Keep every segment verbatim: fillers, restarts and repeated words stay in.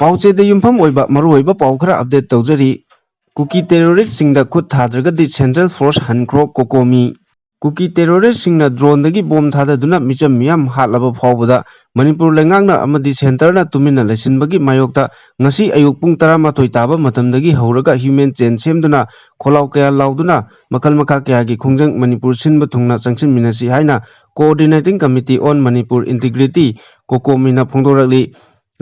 ꯄꯥꯎꯆꯦꯗ ꯌꯨꯝꯐꯝ ꯑꯣꯏꯕ ꯃꯔꯨꯑꯣꯏꯕ ꯄꯥꯎ ꯈꯔ ꯑꯞꯗꯦꯠ ꯇꯧꯖꯔꯤ꯫ ꯀꯨꯀꯤ ꯇꯦꯔꯣꯔꯤꯁꯁꯤꯡꯗ ꯈꯨꯠ ꯊꯥꯗ꯭ꯔꯒꯗꯤ ꯁꯦꯟꯇ꯭ꯔꯦꯜ ꯐꯣꯔꯁ ꯍꯟꯈ꯭ꯔꯣ ꯀꯣꯀꯣꯃꯤ꯫ ꯀꯨꯀꯤ ꯇꯦꯔꯣꯔꯤꯁꯁꯤꯡꯅ ꯗ꯭ꯔꯣꯟꯗꯒꯤ ꯕꯣꯝ ꯊꯥꯗꯗꯨꯅ ꯃꯤꯆꯝ ꯃꯤꯌꯥꯝ ꯍꯥꯠꯂꯕ ꯐꯥꯎꯕꯗ ꯃꯅꯤꯄꯨꯔ ꯂꯩꯉꯥꯛꯅ ꯑꯃꯗꯤ ꯁꯦꯟꯇꯔꯅ ꯇꯨꯃꯤꯟꯅ ꯂꯩꯁꯤꯟꯕꯒꯤ ꯃꯥꯌꯣꯛꯇ ꯉꯁꯤ ꯑꯌꯨꯛ ꯄꯨꯡ ꯇꯔꯥꯃꯥꯊꯣꯏ ꯇꯥꯕ ꯃꯇꯝꯗꯒꯤ ꯍꯧꯔꯒ ꯍ꯭ꯌꯨꯃꯦꯟ ꯆꯦꯟ ꯁꯦꯝꯗꯨꯅ ꯈꯣꯜꯂꯥꯎ ꯀꯌꯥ ꯂꯥꯎꯗꯨꯅ ꯃꯈꯜ ꯃꯈꯥ ꯀꯌꯥꯒꯤ ꯈꯣꯡꯖꯪ ꯃꯅꯤꯄꯨꯔ ꯁꯤꯟꯕ ꯊꯨꯡꯅ ꯆꯪꯁꯤꯟꯃꯤꯟꯅꯁꯤ ꯍꯥꯏꯅ Coordinating Committee on Manipur Integrity, ꯀꯣꯀꯣꯃꯤꯅ ꯐꯣꯡꯗꯣꯔꯛꯂꯤ꯫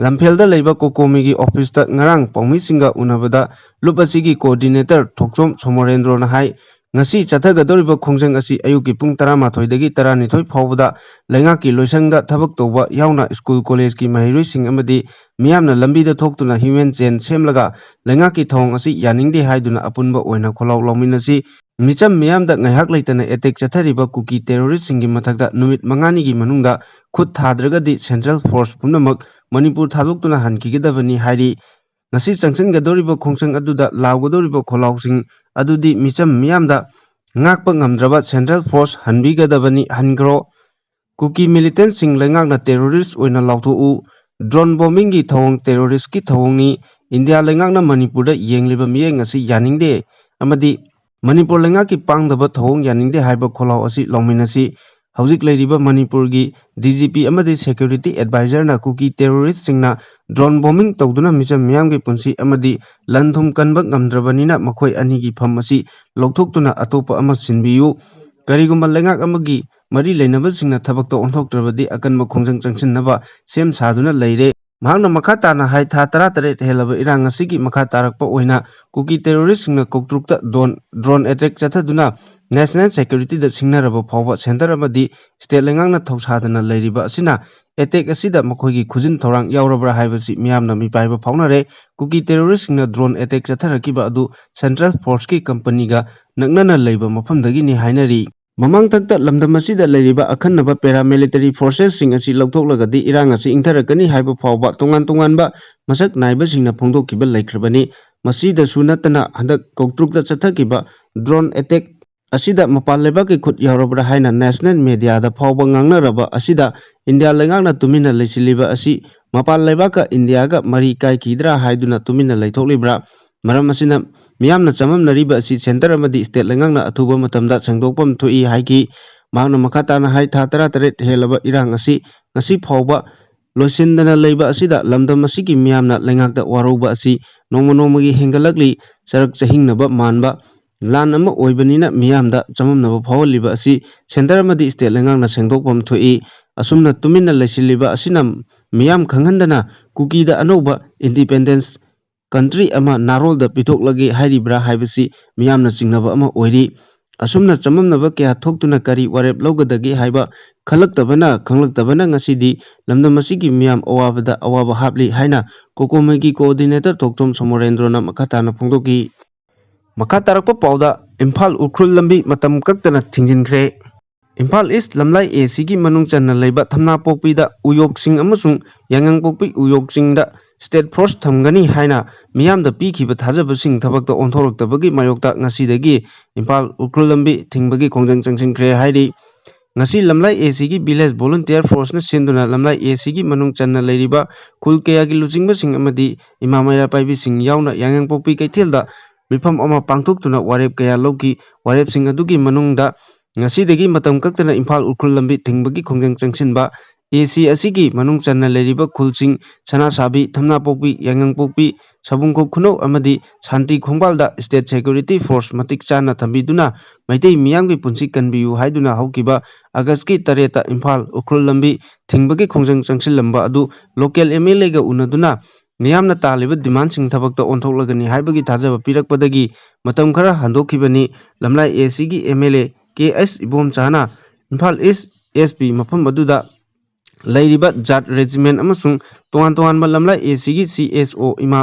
ꯂꯝꯐꯦꯜꯗ ꯂꯩꯕ ꯀꯣꯀꯣꯃꯤꯒꯤ ꯑꯣꯐꯤꯁꯇ ꯉꯔꯥꯡ ꯄꯥꯎꯃꯤꯁꯤꯡꯒ ꯎꯅꯕꯗ ꯂꯨꯞ ꯑꯁꯤꯒꯤ ꯀꯣꯑꯣꯔꯗꯤꯅꯦꯇꯔ ꯊꯣꯛꯆꯣꯝ ꯁꯣꯃꯣꯔꯦꯟꯗ꯭ꯔꯣꯅ ꯍꯥꯏ, ꯉꯁꯤ ꯆꯠꯊꯒꯗꯧꯔꯤꯕ ꯈꯣꯡꯖꯪ ꯑꯁꯤ ꯑꯌꯨꯛꯀꯤ ꯄꯨꯡ ꯇꯔꯥꯃꯥꯊꯣꯏꯗꯒꯤ ꯇꯔꯥꯅꯤꯊꯣꯏ ꯐꯥꯎꯕꯗ ꯂꯩꯉꯥꯛꯀꯤ ꯂꯣꯏꯁꯪꯗ ꯊꯕꯛ ꯇꯧꯕ ꯌꯥꯎꯅ ꯁ꯭ꯀꯨꯜ ꯀꯣꯂꯦꯖꯀꯤ ꯃꯍꯩꯔꯣꯏꯁꯤꯡ ꯑꯃꯗꯤ ꯃꯤꯌꯥꯝꯅ ꯂꯝꯕꯤꯗ ꯊꯣꯛꯇꯨꯅ ꯍ꯭ꯌꯨꯃꯦꯟ ꯆꯦꯟ ꯁꯦꯝꯂꯒ ꯂꯩꯉꯥꯛꯀꯤ ꯊꯧꯑꯣꯡ ꯑꯁꯤ ꯌꯥꯅꯤꯡꯗꯦ ꯍꯥꯏꯗꯨꯅ ꯑꯄꯨꯟꯕ ꯑꯣꯏꯅ ꯈꯣꯜꯂꯥꯎ ꯂꯥꯎꯃꯤꯟꯅꯁꯤ꯫ ꯃꯤꯆꯝ ꯃꯤꯌꯥꯝꯗ ꯉꯥꯏꯍꯥꯛ ꯂꯩꯇꯅ ꯑꯦꯇꯦꯛ ꯆꯠꯊꯔꯤꯕ ꯀꯨꯀꯤ ꯇꯦꯔꯣꯔꯤꯁꯁꯤꯡꯒꯤ ꯃꯊꯛꯇ ꯅꯨꯃꯤꯠ ꯃꯉꯥꯅꯤꯒꯤ ꯃꯅꯨꯡꯗ ꯈꯨꯠ ꯊꯥꯗ꯭ꯔꯒꯗꯤ ꯁꯦꯟꯇ꯭ꯔꯦꯜ ꯐꯣꯔꯁ ꯄꯨꯝꯅꯃꯛ ꯃꯅꯤꯄꯨꯔ ꯊꯥꯗꯣꯛꯇꯨꯅ ꯍꯟꯈꯤꯒꯗꯕꯅꯤ ꯍꯥꯏꯔꯤ꯫ ꯉꯁꯤ ꯆꯪꯁꯤꯟꯒꯗꯧꯔꯤꯕ ꯈꯣꯡꯖꯪ ꯑꯗꯨꯗ ꯂꯥꯎꯒꯗꯧꯔꯤꯕ ꯈꯣꯜꯂꯥꯎꯁꯤꯡ ꯑꯗꯨꯗꯤ ꯃꯤꯆꯝ ꯃꯤꯌꯥꯝꯗ ꯉꯥꯛꯄ ꯉꯝꯗ꯭ꯔꯕ ꯁꯦꯟꯇ꯭ꯔꯦꯜ ꯐꯣꯔꯁ ꯍꯟꯕꯤꯒꯗꯕꯅꯤ, ꯍꯟꯈ꯭ꯔꯣ꯫ ꯀꯨꯀꯤ ꯃꯤꯂꯤꯇꯦꯟꯁꯤꯡ ꯂꯩꯉꯥꯛꯅ ꯇꯦꯔꯣꯔꯤꯁ ꯑꯣꯏꯅ ꯂꯥꯎꯊꯣꯛꯎ꯫ ꯗ꯭ꯔꯣꯟ ꯕꯣꯝꯕꯤꯡꯒꯤ ꯊꯧꯑꯣꯡ ꯇꯦꯔꯣꯔꯤꯁꯀꯤ ꯊꯧꯑꯣꯡꯅꯤ꯫ ꯏꯟꯗꯤꯌꯥ ꯂꯩꯉꯥꯛꯅ ꯃꯅꯤꯄꯨꯔꯗ ꯌꯦꯡꯂꯤꯕ ꯃꯤꯠꯌꯦꯡ ꯑꯁꯤ ꯌꯥꯅꯤꯡꯗꯦ ꯑꯃꯗꯤ ꯃꯅꯤꯄꯨꯔ ꯂꯩꯉꯥꯛꯀꯤ ꯄꯥꯡꯗꯕ ꯊꯧꯑꯣꯡ ꯌꯥꯅꯤꯡꯗꯦ ꯍꯥꯏꯕ ꯈꯣꯜꯂꯥꯎ ꯑꯁꯤ ꯂꯥꯎꯃꯤꯟꯅꯁꯤ꯫ ꯍꯧꯖꯤꯛ ꯂꯩꯔꯤꯕ ꯃꯅꯤꯄꯨꯔꯒꯤ ꯗꯤ ꯖꯤ ꯄꯤ ꯑꯃꯗꯤ ꯁꯦꯀ꯭ꯌꯨꯔꯤꯇꯤ ꯑꯦꯗꯚꯥꯏꯖꯔꯅ ꯀꯨꯀꯤ ꯇꯦꯔꯣꯔꯤꯁꯁꯤꯡꯅ ꯗ꯭ꯔꯣꯟ ꯕꯣꯝꯕꯤꯡ ꯇꯧꯗꯨꯅ ꯃꯤꯆꯝ ꯃꯤꯌꯥꯝꯒꯤ ꯄꯨꯟꯁꯤ ꯑꯃꯗꯤ ꯂꯟ ꯊꯨꯝ ꯀꯟꯕ ꯉꯝꯗ꯭ꯔꯕꯅꯤꯅ ꯃꯈꯣꯏ ꯑꯅꯤꯒꯤ ꯐꯝ ꯑꯁꯤ ꯂꯧꯊꯣꯛꯇꯨꯅ ꯑꯇꯣꯞꯄ ꯑꯃ ꯁꯤꯟꯕꯤꯌꯨ꯫ ꯀꯔꯤꯒꯨꯝꯕ ꯂꯩꯉꯥꯛ ꯑꯃꯒꯤ ꯃꯔꯤ ꯂꯩꯅꯕꯁꯤꯡꯅ ꯊꯕꯛꯇ ꯑꯣꯟꯊꯣꯛꯇ꯭ꯔꯕꯗꯤ ꯑꯀꯟꯕ ꯈꯣꯡꯖꯪ ꯆꯪꯁꯤꯟꯅꯕ ꯁꯦꯝ ꯁꯥꯗꯨꯅ ꯂꯩꯔꯦ꯫ ꯃꯍꯥꯛꯅ ꯃꯈꯥ ꯇꯥꯅ ꯍꯥꯏ, ꯊꯥ ꯇꯔꯥꯇꯔꯦꯠ ꯍꯦꯜꯂꯕ ꯏꯔꯥꯡ ꯑꯁꯤꯒꯤ ꯃꯈꯥ ꯇꯥꯔꯛꯄ ꯑꯣꯏꯅ ꯀꯨꯀꯤ ꯇꯦꯔꯣꯔꯤꯁꯁꯤꯡꯅ ꯀꯣꯛꯇ꯭ꯔꯨꯛꯇ ꯗ꯭ꯔꯣꯟ, ꯗ꯭ꯔꯣꯟ ꯑꯦꯇꯦꯛ ꯆꯠꯊꯗꯨꯅ ꯅꯦꯁꯅꯦꯜ ꯁꯦꯀ꯭ꯌꯨꯔꯤꯇꯤꯗ ꯁꯤꯡꯅꯔꯕ ꯐꯥꯎꯕ ꯁꯦꯟꯇꯔ ꯑꯃꯗꯤ ꯁ꯭ꯇꯦꯠ ꯂꯩꯉꯥꯛꯅ ꯊꯧꯁꯥꯗꯅ ꯂꯩꯔꯤꯕ ꯑꯁꯤꯅ ꯑꯦꯇꯦꯛ ꯑꯁꯤꯗ ꯃꯈꯣꯏꯒꯤ ꯈꯨꯖꯤꯟ ꯊꯧꯔꯥꯡ ꯌꯥꯎꯔꯕ꯭ꯔꯥ ꯍꯥꯏꯕꯁꯤ ꯃꯤꯌꯥꯝꯅ ꯃꯤꯄꯥꯏꯕ ꯐꯥꯎꯅꯔꯦ꯫ ꯀꯨꯀꯤ ꯇꯦꯔꯣꯔꯤꯁꯁꯤꯡꯅ ꯗ꯭ꯔꯣꯟ ꯑꯦꯇꯦꯛ ꯆꯠꯊꯔꯛꯈꯤꯕ ꯑꯗꯨ ꯁꯦꯟꯇ꯭ꯔꯦꯜ ꯐꯣꯔꯁꯀꯤ ꯀꯝꯄꯅꯤꯒ ꯅꯛꯅꯅ ꯂꯩꯕ ꯃꯐꯝꯗꯒꯤꯅꯤ ꯍꯥꯏꯅꯔꯤ꯫ ꯃꯃꯥꯡꯊꯛꯇ ꯂꯝꯗꯝ ꯑꯁꯤꯗ ꯂꯩꯔꯤꯕ ꯑꯈꯟꯅꯕ ꯄꯦꯔꯥꯃꯤꯂꯤꯇꯔꯤ ꯐꯣꯔꯁꯦꯁꯁꯤꯡ ꯑꯁꯤ ꯂꯧꯊꯣꯛꯂꯒꯗꯤ ꯏꯔꯥꯡ ꯑꯁꯤ ꯏꯪꯊꯔꯛꯀꯅꯤ ꯍꯥꯏꯕ ꯐꯥꯎꯕ ꯇꯣꯉꯥꯟ ꯇꯣꯉꯥꯟꯕ ꯃꯁꯛ ꯅꯥꯏꯕꯁꯤꯡꯅ ꯐꯣꯡꯗꯣꯛꯈꯤꯕ ꯂꯩꯈ꯭ꯔꯕꯅꯤ꯫ ꯃꯁꯤꯗꯁꯨ ꯅꯠꯇꯅ ꯍꯟꯗꯛ ꯀꯧꯇ꯭ꯔꯨꯛꯇ ꯆꯠꯊꯈꯤꯕ ꯗ꯭ꯔꯣꯟ ꯑꯦꯇꯦꯛ ꯑꯁꯤꯗ ꯃꯄꯥꯟ ꯂꯩꯕꯥꯛꯀꯤ ꯈꯨꯠ ꯌꯥꯎꯔꯕ꯭ꯔꯥ ꯍꯥꯏꯅ ꯅꯦꯁꯅꯦꯜ ꯃꯦꯗꯤꯌꯥꯗ ꯐꯥꯎꯕ ꯉꯥꯡꯅꯔꯕ ꯑꯁꯤꯗ ꯏꯟꯗꯤꯌꯥ ꯂꯩꯉꯥꯛꯅ ꯇꯨꯃꯤꯟꯅ ꯂꯩꯁꯤꯜꯂꯤꯕ ꯑꯁꯤ ꯃꯄꯥꯟ ꯂꯩꯕꯥꯛꯀ ꯏꯟꯗꯤꯌꯥꯒ ꯃꯔꯤ ꯀꯥꯏꯈꯤꯗ꯭ꯔꯥ ꯍꯥꯏꯗꯨꯅ ꯇꯨꯃꯤꯟꯅ ꯂꯩꯊꯣꯛꯂꯤꯕ꯭ꯔꯥ? ꯃꯔꯝ ꯑꯁꯤꯅ ꯃꯤꯌꯥꯝꯅ ꯆꯃꯝꯅꯔꯤꯕ ꯑꯁꯤ ꯁꯦꯟꯇꯔ ꯑꯃꯗꯤ ꯁ꯭ꯇꯦꯠ ꯂꯩꯉꯥꯛꯅ ꯑꯊꯨꯕ ꯃꯇꯝꯗ ꯁꯦꯡꯗꯣꯛꯐꯝ ꯊꯣꯛꯏ ꯍꯥꯏꯈꯤ꯫ ꯃꯍꯥꯛꯅ ꯃꯈꯥ ꯇꯥꯅ ꯍꯥꯏ, ꯊꯥ ꯇꯔꯥꯇꯔꯦꯠ ꯍꯦꯜꯂꯕ ꯏꯔꯥꯡ ꯑꯁꯤ ꯉꯁꯤ ꯐꯥꯎꯕ ꯂꯣꯏꯁꯤꯟꯗꯅ ꯂꯩꯕ ꯑꯁꯤꯗ ꯂꯝꯗꯝ ꯑꯁꯤꯒꯤ ꯃꯤꯌꯥꯝꯅ ꯂꯩꯉꯥꯛꯇ ꯋꯥꯔꯧꯕ ꯑꯁꯤ ꯅꯣꯡꯃ ꯅꯣꯡꯃꯒꯤ ꯍꯦꯟꯒꯠꯂꯛꯂꯤ꯫ ꯆꯔꯛ ꯆꯍꯤꯡꯅꯕ ꯃꯥꯟꯕ ꯂꯥꯟ ꯑꯃ ꯑꯣꯏꯕꯅꯤꯅ ꯃꯤꯌꯥꯝꯗ ꯆꯃꯝꯅꯕ ꯐꯥꯎꯍꯜꯂꯤꯕ ꯑꯁꯤ ꯁꯦꯟꯇꯔ ꯑꯃꯗꯤ ꯁ꯭ꯇꯦꯠ ꯂꯩꯉꯥꯛꯅ ꯁꯦꯡꯗꯣꯛꯐꯝ ꯊꯣꯛꯏ꯫ ꯑꯁꯨꯝꯅ ꯇꯨꯃꯤꯟꯅ ꯂꯩꯁꯤꯜꯂꯤꯕ ꯑꯁꯤꯅ ꯃꯤꯌꯥꯝ ꯈꯪꯍꯟꯗꯅ ꯀꯨꯀꯤꯗ ꯑꯅꯧꯕ ꯏꯟꯗꯤꯄꯦꯟꯗꯦꯟꯁ ꯀꯟꯇ꯭ꯔꯤ ꯑꯃ ꯅꯥꯔꯣꯜꯗ ꯄꯤꯊꯣꯛꯂꯒꯦ ꯍꯥꯏꯔꯤꯕ꯭ꯔꯥ ꯍꯥꯏꯕꯁꯤ ꯃꯤꯌꯥꯝꯅ ꯆꯤꯡꯅꯕ ꯑꯃ ꯑꯣꯏꯔꯤ꯫ ꯑꯁꯨꯝꯅ ꯆꯃꯝꯅꯕ ꯀꯌꯥ ꯊꯣꯛꯇꯨꯅ ꯀꯔꯤ ꯋꯥꯔꯦꯞ ꯂꯧꯒꯗꯒꯦ ꯍꯥꯏꯕ ꯈꯜꯂꯛꯇꯕꯅ ꯈꯪꯂꯛꯇꯕꯅ ꯉꯁꯤꯗꯤ ꯂꯝꯗꯝ ꯑꯁꯤꯒꯤ ꯃꯤꯌꯥꯝ ꯑꯋꯥꯕꯗ ꯑꯋꯥꯕ ꯍꯥꯞꯂꯤ ꯍꯥꯏꯅ ꯀꯣꯀꯣꯃꯩꯒꯤ ꯀꯣꯑꯣꯔꯗꯤꯅꯦꯇꯔ ꯊꯣꯛꯆꯣꯝ ꯁꯣꯃꯣꯔꯦꯟꯗ꯭ꯔꯣꯅ ꯃꯈꯥ ꯇꯥꯅ ꯐꯣꯡꯗꯣꯛꯈꯤ꯫ ꯃꯈꯥ ꯇꯥꯔꯛꯄ ꯄꯥꯎꯗ ꯏꯝꯐꯥꯜ ꯎꯈ꯭ꯔꯨꯜ ꯂꯝꯕꯤ ꯃꯇꯝ ꯀꯛꯇꯅ ꯊꯤꯡꯖꯤꯟꯈ꯭ꯔꯦ꯫ ꯏꯝꯐꯥꯜ ꯏꯁ ꯂꯝꯂꯥꯏ ꯑꯦ ꯁꯤꯒꯤ ꯃꯅꯨꯡ ꯆꯟꯅ ꯂꯩꯕ ꯊꯝꯅꯥꯄꯣꯛꯄꯤꯗ ꯎꯌꯣꯛꯁꯤꯡ ꯑꯃꯁꯨꯡ ꯌꯥꯉꯪꯄꯣꯛꯄꯤ ꯎꯌꯣꯛꯁꯤꯡꯗ ꯁ꯭ꯇꯦꯠ ꯐꯣꯔꯁ ꯊꯝꯒꯅꯤ ꯍꯥꯏꯅ ꯃꯤꯌꯥꯝꯗ ꯄꯤꯈꯤꯕ ꯊꯥꯖꯕꯁꯤꯡ ꯊꯕꯛꯇ ꯑꯣꯟꯊꯣꯔꯛꯇꯕꯒꯤ ꯃꯥꯌꯣꯛꯇ ꯉꯁꯤꯗꯒꯤ ꯏꯝꯐꯥꯜ ꯎꯈ꯭ꯔꯨꯜ ꯂꯝꯕꯤ ꯊꯤꯡꯕꯒꯤ ꯈꯣꯡꯖꯪ ꯆꯪꯁꯤꯟꯈ꯭ꯔꯦ ꯍꯥꯏꯔꯤ꯫ ꯉꯁꯤ ꯂꯝꯂꯥꯏ ꯑꯦ ꯁꯤꯒꯤ ꯚꯤꯂꯦꯖ ꯚꯣꯂꯨꯟꯇꯤꯌꯔ ꯐꯣꯔꯁꯅ ꯁꯤꯟꯗꯨꯅ ꯂꯝꯂꯥꯏ ꯑꯦ ꯁꯤꯒꯤ ꯃꯅꯨꯡ ꯆꯟꯅ ꯂꯩꯔꯤꯕ ꯈꯨꯜ ꯀꯌꯥꯒꯤ ꯂꯨꯆꯤꯡꯕꯁꯤꯡ ꯑꯃꯗꯤ ꯏꯃꯥ ꯃꯩꯔꯥ ꯄꯥꯏꯕꯤꯁꯤꯡ ꯌꯥꯎꯅ ꯌꯥꯉꯪꯄꯣꯛꯄꯤ ꯀꯩꯊꯦꯜꯗ ꯃꯤꯐꯝ ꯑꯃ ꯄꯥꯡꯊꯣꯛꯇꯨꯅ ꯋꯥꯔꯦꯞ ꯀꯌꯥ ꯂꯧꯈꯤ꯫ ꯋꯥꯔꯦꯞꯁꯤꯡ ꯑꯗꯨꯒꯤ ꯃꯅꯨꯡꯗ ꯉꯁꯤꯗꯒꯤ ꯃꯇꯝ ꯀꯛꯇꯅ ꯏꯝꯐꯥꯜ ꯎꯈ꯭ꯔꯨꯜ ꯂꯝꯕꯤ ꯊꯤꯡꯕꯒꯤ ꯈꯣꯡꯖꯪ ꯆꯪꯁꯤꯟꯕ, ꯑꯦ ꯁꯤ ꯑꯁꯤꯒꯤ ꯃꯅꯨꯡ ꯆꯟꯅ ꯂꯩꯔꯤꯕ ꯈꯨꯜꯁꯤꯡ ꯁꯅꯥꯁꯥꯕꯤ, ꯊꯝꯅꯥꯄꯣꯛꯄꯤ, ꯌꯥꯉꯪꯄꯣꯛꯄꯤ, ꯁꯕꯨꯡꯈꯣꯛ ꯈꯨꯅꯧ ꯑꯃꯗꯤ ꯁꯥꯟꯇꯤ ꯈꯣꯡꯕꯥꯜꯗ ꯁ꯭ꯇꯦꯠ ꯁꯦꯀ꯭ꯌꯨꯔꯤꯇꯤ ꯐꯣꯔꯁ ꯃꯇꯤꯛ ꯆꯥꯅ ꯊꯝꯕꯤꯗꯨꯅ ꯃꯩꯇꯩ ꯃꯤꯌꯥꯝꯒꯤ ꯄꯨꯟꯁꯤ ꯀꯟꯕꯤꯌꯨ ꯍꯥꯏꯗꯨꯅ ꯍꯧꯈꯤꯕ ꯑꯥꯒꯁꯀꯤ ꯇꯔꯦꯠꯇ ꯏꯝꯐꯥꯜ ꯎꯈ꯭ꯔꯨꯜ ꯂꯝꯕꯤ ꯊꯤꯡꯕꯒꯤ ꯈꯣꯡꯖꯪ ꯆꯪꯁꯤꯜꯂꯝꯕ ꯑꯗꯨ ꯂꯣꯀꯦꯜ ꯑꯦꯝ ꯑꯦꯜ ꯑꯦꯒ ꯎꯅꯗꯨꯅ ꯃꯤꯌꯥꯝꯅ ꯇꯥꯜꯂꯤꯕ ꯗꯤꯃꯥꯟꯁꯤꯡ ꯊꯕꯛꯇ ꯑꯣꯟꯊꯣꯛꯂꯒꯅꯤ ꯍꯥꯏꯕꯒꯤ ꯊꯥꯖꯕ ꯄꯤꯔꯛꯄꯗꯒꯤ ꯃꯇꯝ ꯈꯔ ꯍꯟꯗꯣꯛꯈꯤꯕꯅꯤ꯫ ꯂꯝꯂꯥꯏ ꯑꯦ ꯁꯤꯒꯤ M L A K S ꯏꯕꯣꯝꯆꯥꯅ ꯏꯝꯐꯥꯜ ꯏꯁ ꯑꯦꯁ ꯄꯤ ꯃꯐꯝ ꯑꯗꯨꯗ ꯂꯩꯔꯤꯕ ꯖꯥꯠ ꯔꯦꯖꯤꯃꯦꯟ ꯑꯃꯁꯨꯡ ꯇꯣꯉꯥꯟ ꯇꯣꯉꯥꯟꯕ ꯂꯝꯂꯥꯏ ꯑꯦ ꯁꯤꯒꯤ ꯁꯤ ꯑꯦꯁ ꯑꯣ ꯏꯃꯥ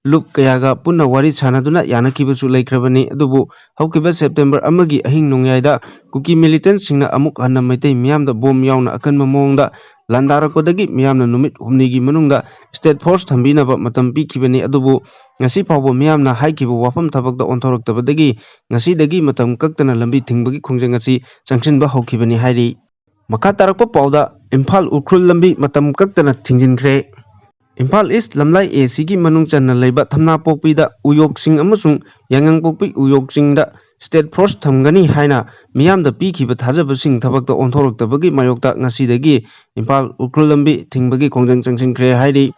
ꯂꯨꯞ ꯀꯌꯥꯒ ꯄꯨꯟꯅ ꯋꯥꯔꯤ ꯁꯥꯟꯅꯗꯨꯅ ꯌꯥꯅꯈꯤꯕꯁꯨ ꯂꯩꯈ꯭ꯔꯕꯅꯤ꯫ ꯑꯗꯨꯕꯨ ꯍꯧꯈꯤꯕ ꯁꯦꯞꯇꯦꯝꯕꯔ ꯑꯃꯒꯤ ꯑꯍꯤꯡ ꯅꯣꯡꯌꯥꯏꯗ ꯀꯨꯀꯤ ꯃꯤꯂꯤꯇꯦꯟꯁꯤꯡꯅ ꯑꯃꯨꯛ ꯍꯟꯅ ꯃꯩꯇꯩ ꯃꯤꯌꯥꯝꯗ ꯕꯣꯝ ꯌꯥꯎꯅ ꯑꯀꯟꯕ ꯃꯑꯣꯡꯗ ꯂꯥꯟꯗꯥꯔꯛꯄꯗꯒꯤ ꯃꯤꯌꯥꯝꯅ ꯅꯨꯃꯤꯠ ꯍꯨꯝꯅꯤꯒꯤ ꯃꯅꯨꯡꯗ ꯁ꯭ꯇꯦꯠ ꯐꯣꯔꯁ ꯊꯝꯕꯤꯅꯕ ꯃꯇꯝ ꯄꯤꯈꯤꯕꯅꯤ꯫ ꯑꯗꯨꯕꯨ ꯉꯁꯤ ꯐꯥꯎꯕ ꯃꯤꯌꯥꯝꯅ ꯍꯥꯏꯈꯤꯕ ꯋꯥꯐꯝ ꯊꯕꯛꯇ ꯑꯣꯟꯊꯣꯔꯛꯇꯕꯗꯒꯤ ꯉꯁꯤꯗꯒꯤ ꯃꯇꯝ ꯀꯛꯇꯅ ꯂꯝꯕꯤ ꯊꯤꯡꯕꯒꯤ ꯈꯣꯡꯖꯪ ꯑꯁꯤ ꯆꯪꯁꯤꯟꯕ ꯍꯧꯈꯤꯕꯅꯤ ꯍꯥꯏꯔꯤ꯫ ꯃꯈꯥ ꯇꯥꯔꯛꯄ ꯄꯥꯎꯗ ꯏꯝꯐꯥꯜ ꯎꯈ꯭ꯔꯨꯜ ꯂꯝꯕꯤ ꯃꯇꯝ ꯀꯛꯇꯅ ꯊꯤꯡꯖꯤꯟꯈ꯭ꯔꯦ꯫ ꯏꯝꯐꯥꯜ ꯏꯁ ꯂꯝꯂꯥꯏ ꯑꯦ ꯁꯤꯒꯤ ꯃꯅꯨꯡ ꯆꯟꯅ ꯂꯩꯕ ꯊꯝꯅꯥꯄꯣꯛꯄꯤꯗ ꯎꯌꯣꯛꯁꯤꯡ ꯑꯃꯁꯨꯡ ꯌꯥꯉꯪꯄꯣꯛꯄꯤ ꯎꯌꯣꯛꯁꯤꯡꯗ ꯁ꯭ꯇꯦꯠ ꯐꯣꯔꯁ ꯊꯝꯒꯅꯤ ꯍꯥꯏꯅ ꯃꯤꯌꯥꯝꯗ ꯄꯤꯈꯤꯕ ꯊꯥꯖꯕꯁꯤꯡ ꯊꯕꯛꯇ ꯑꯣꯟꯊꯣꯔꯛꯇꯕꯒꯤ ꯃꯥꯌꯣꯛꯇ ꯉꯁꯤꯗꯒꯤ ꯏꯝꯐꯥꯜ ꯎꯈ꯭ꯔꯨꯜ ꯂꯝꯕꯤ ꯊꯤꯡꯕꯒꯤ ꯈꯣꯡꯖꯪ ꯆꯪꯁꯤꯟꯈ꯭ꯔꯦ ꯍꯥꯏꯔꯤ꯫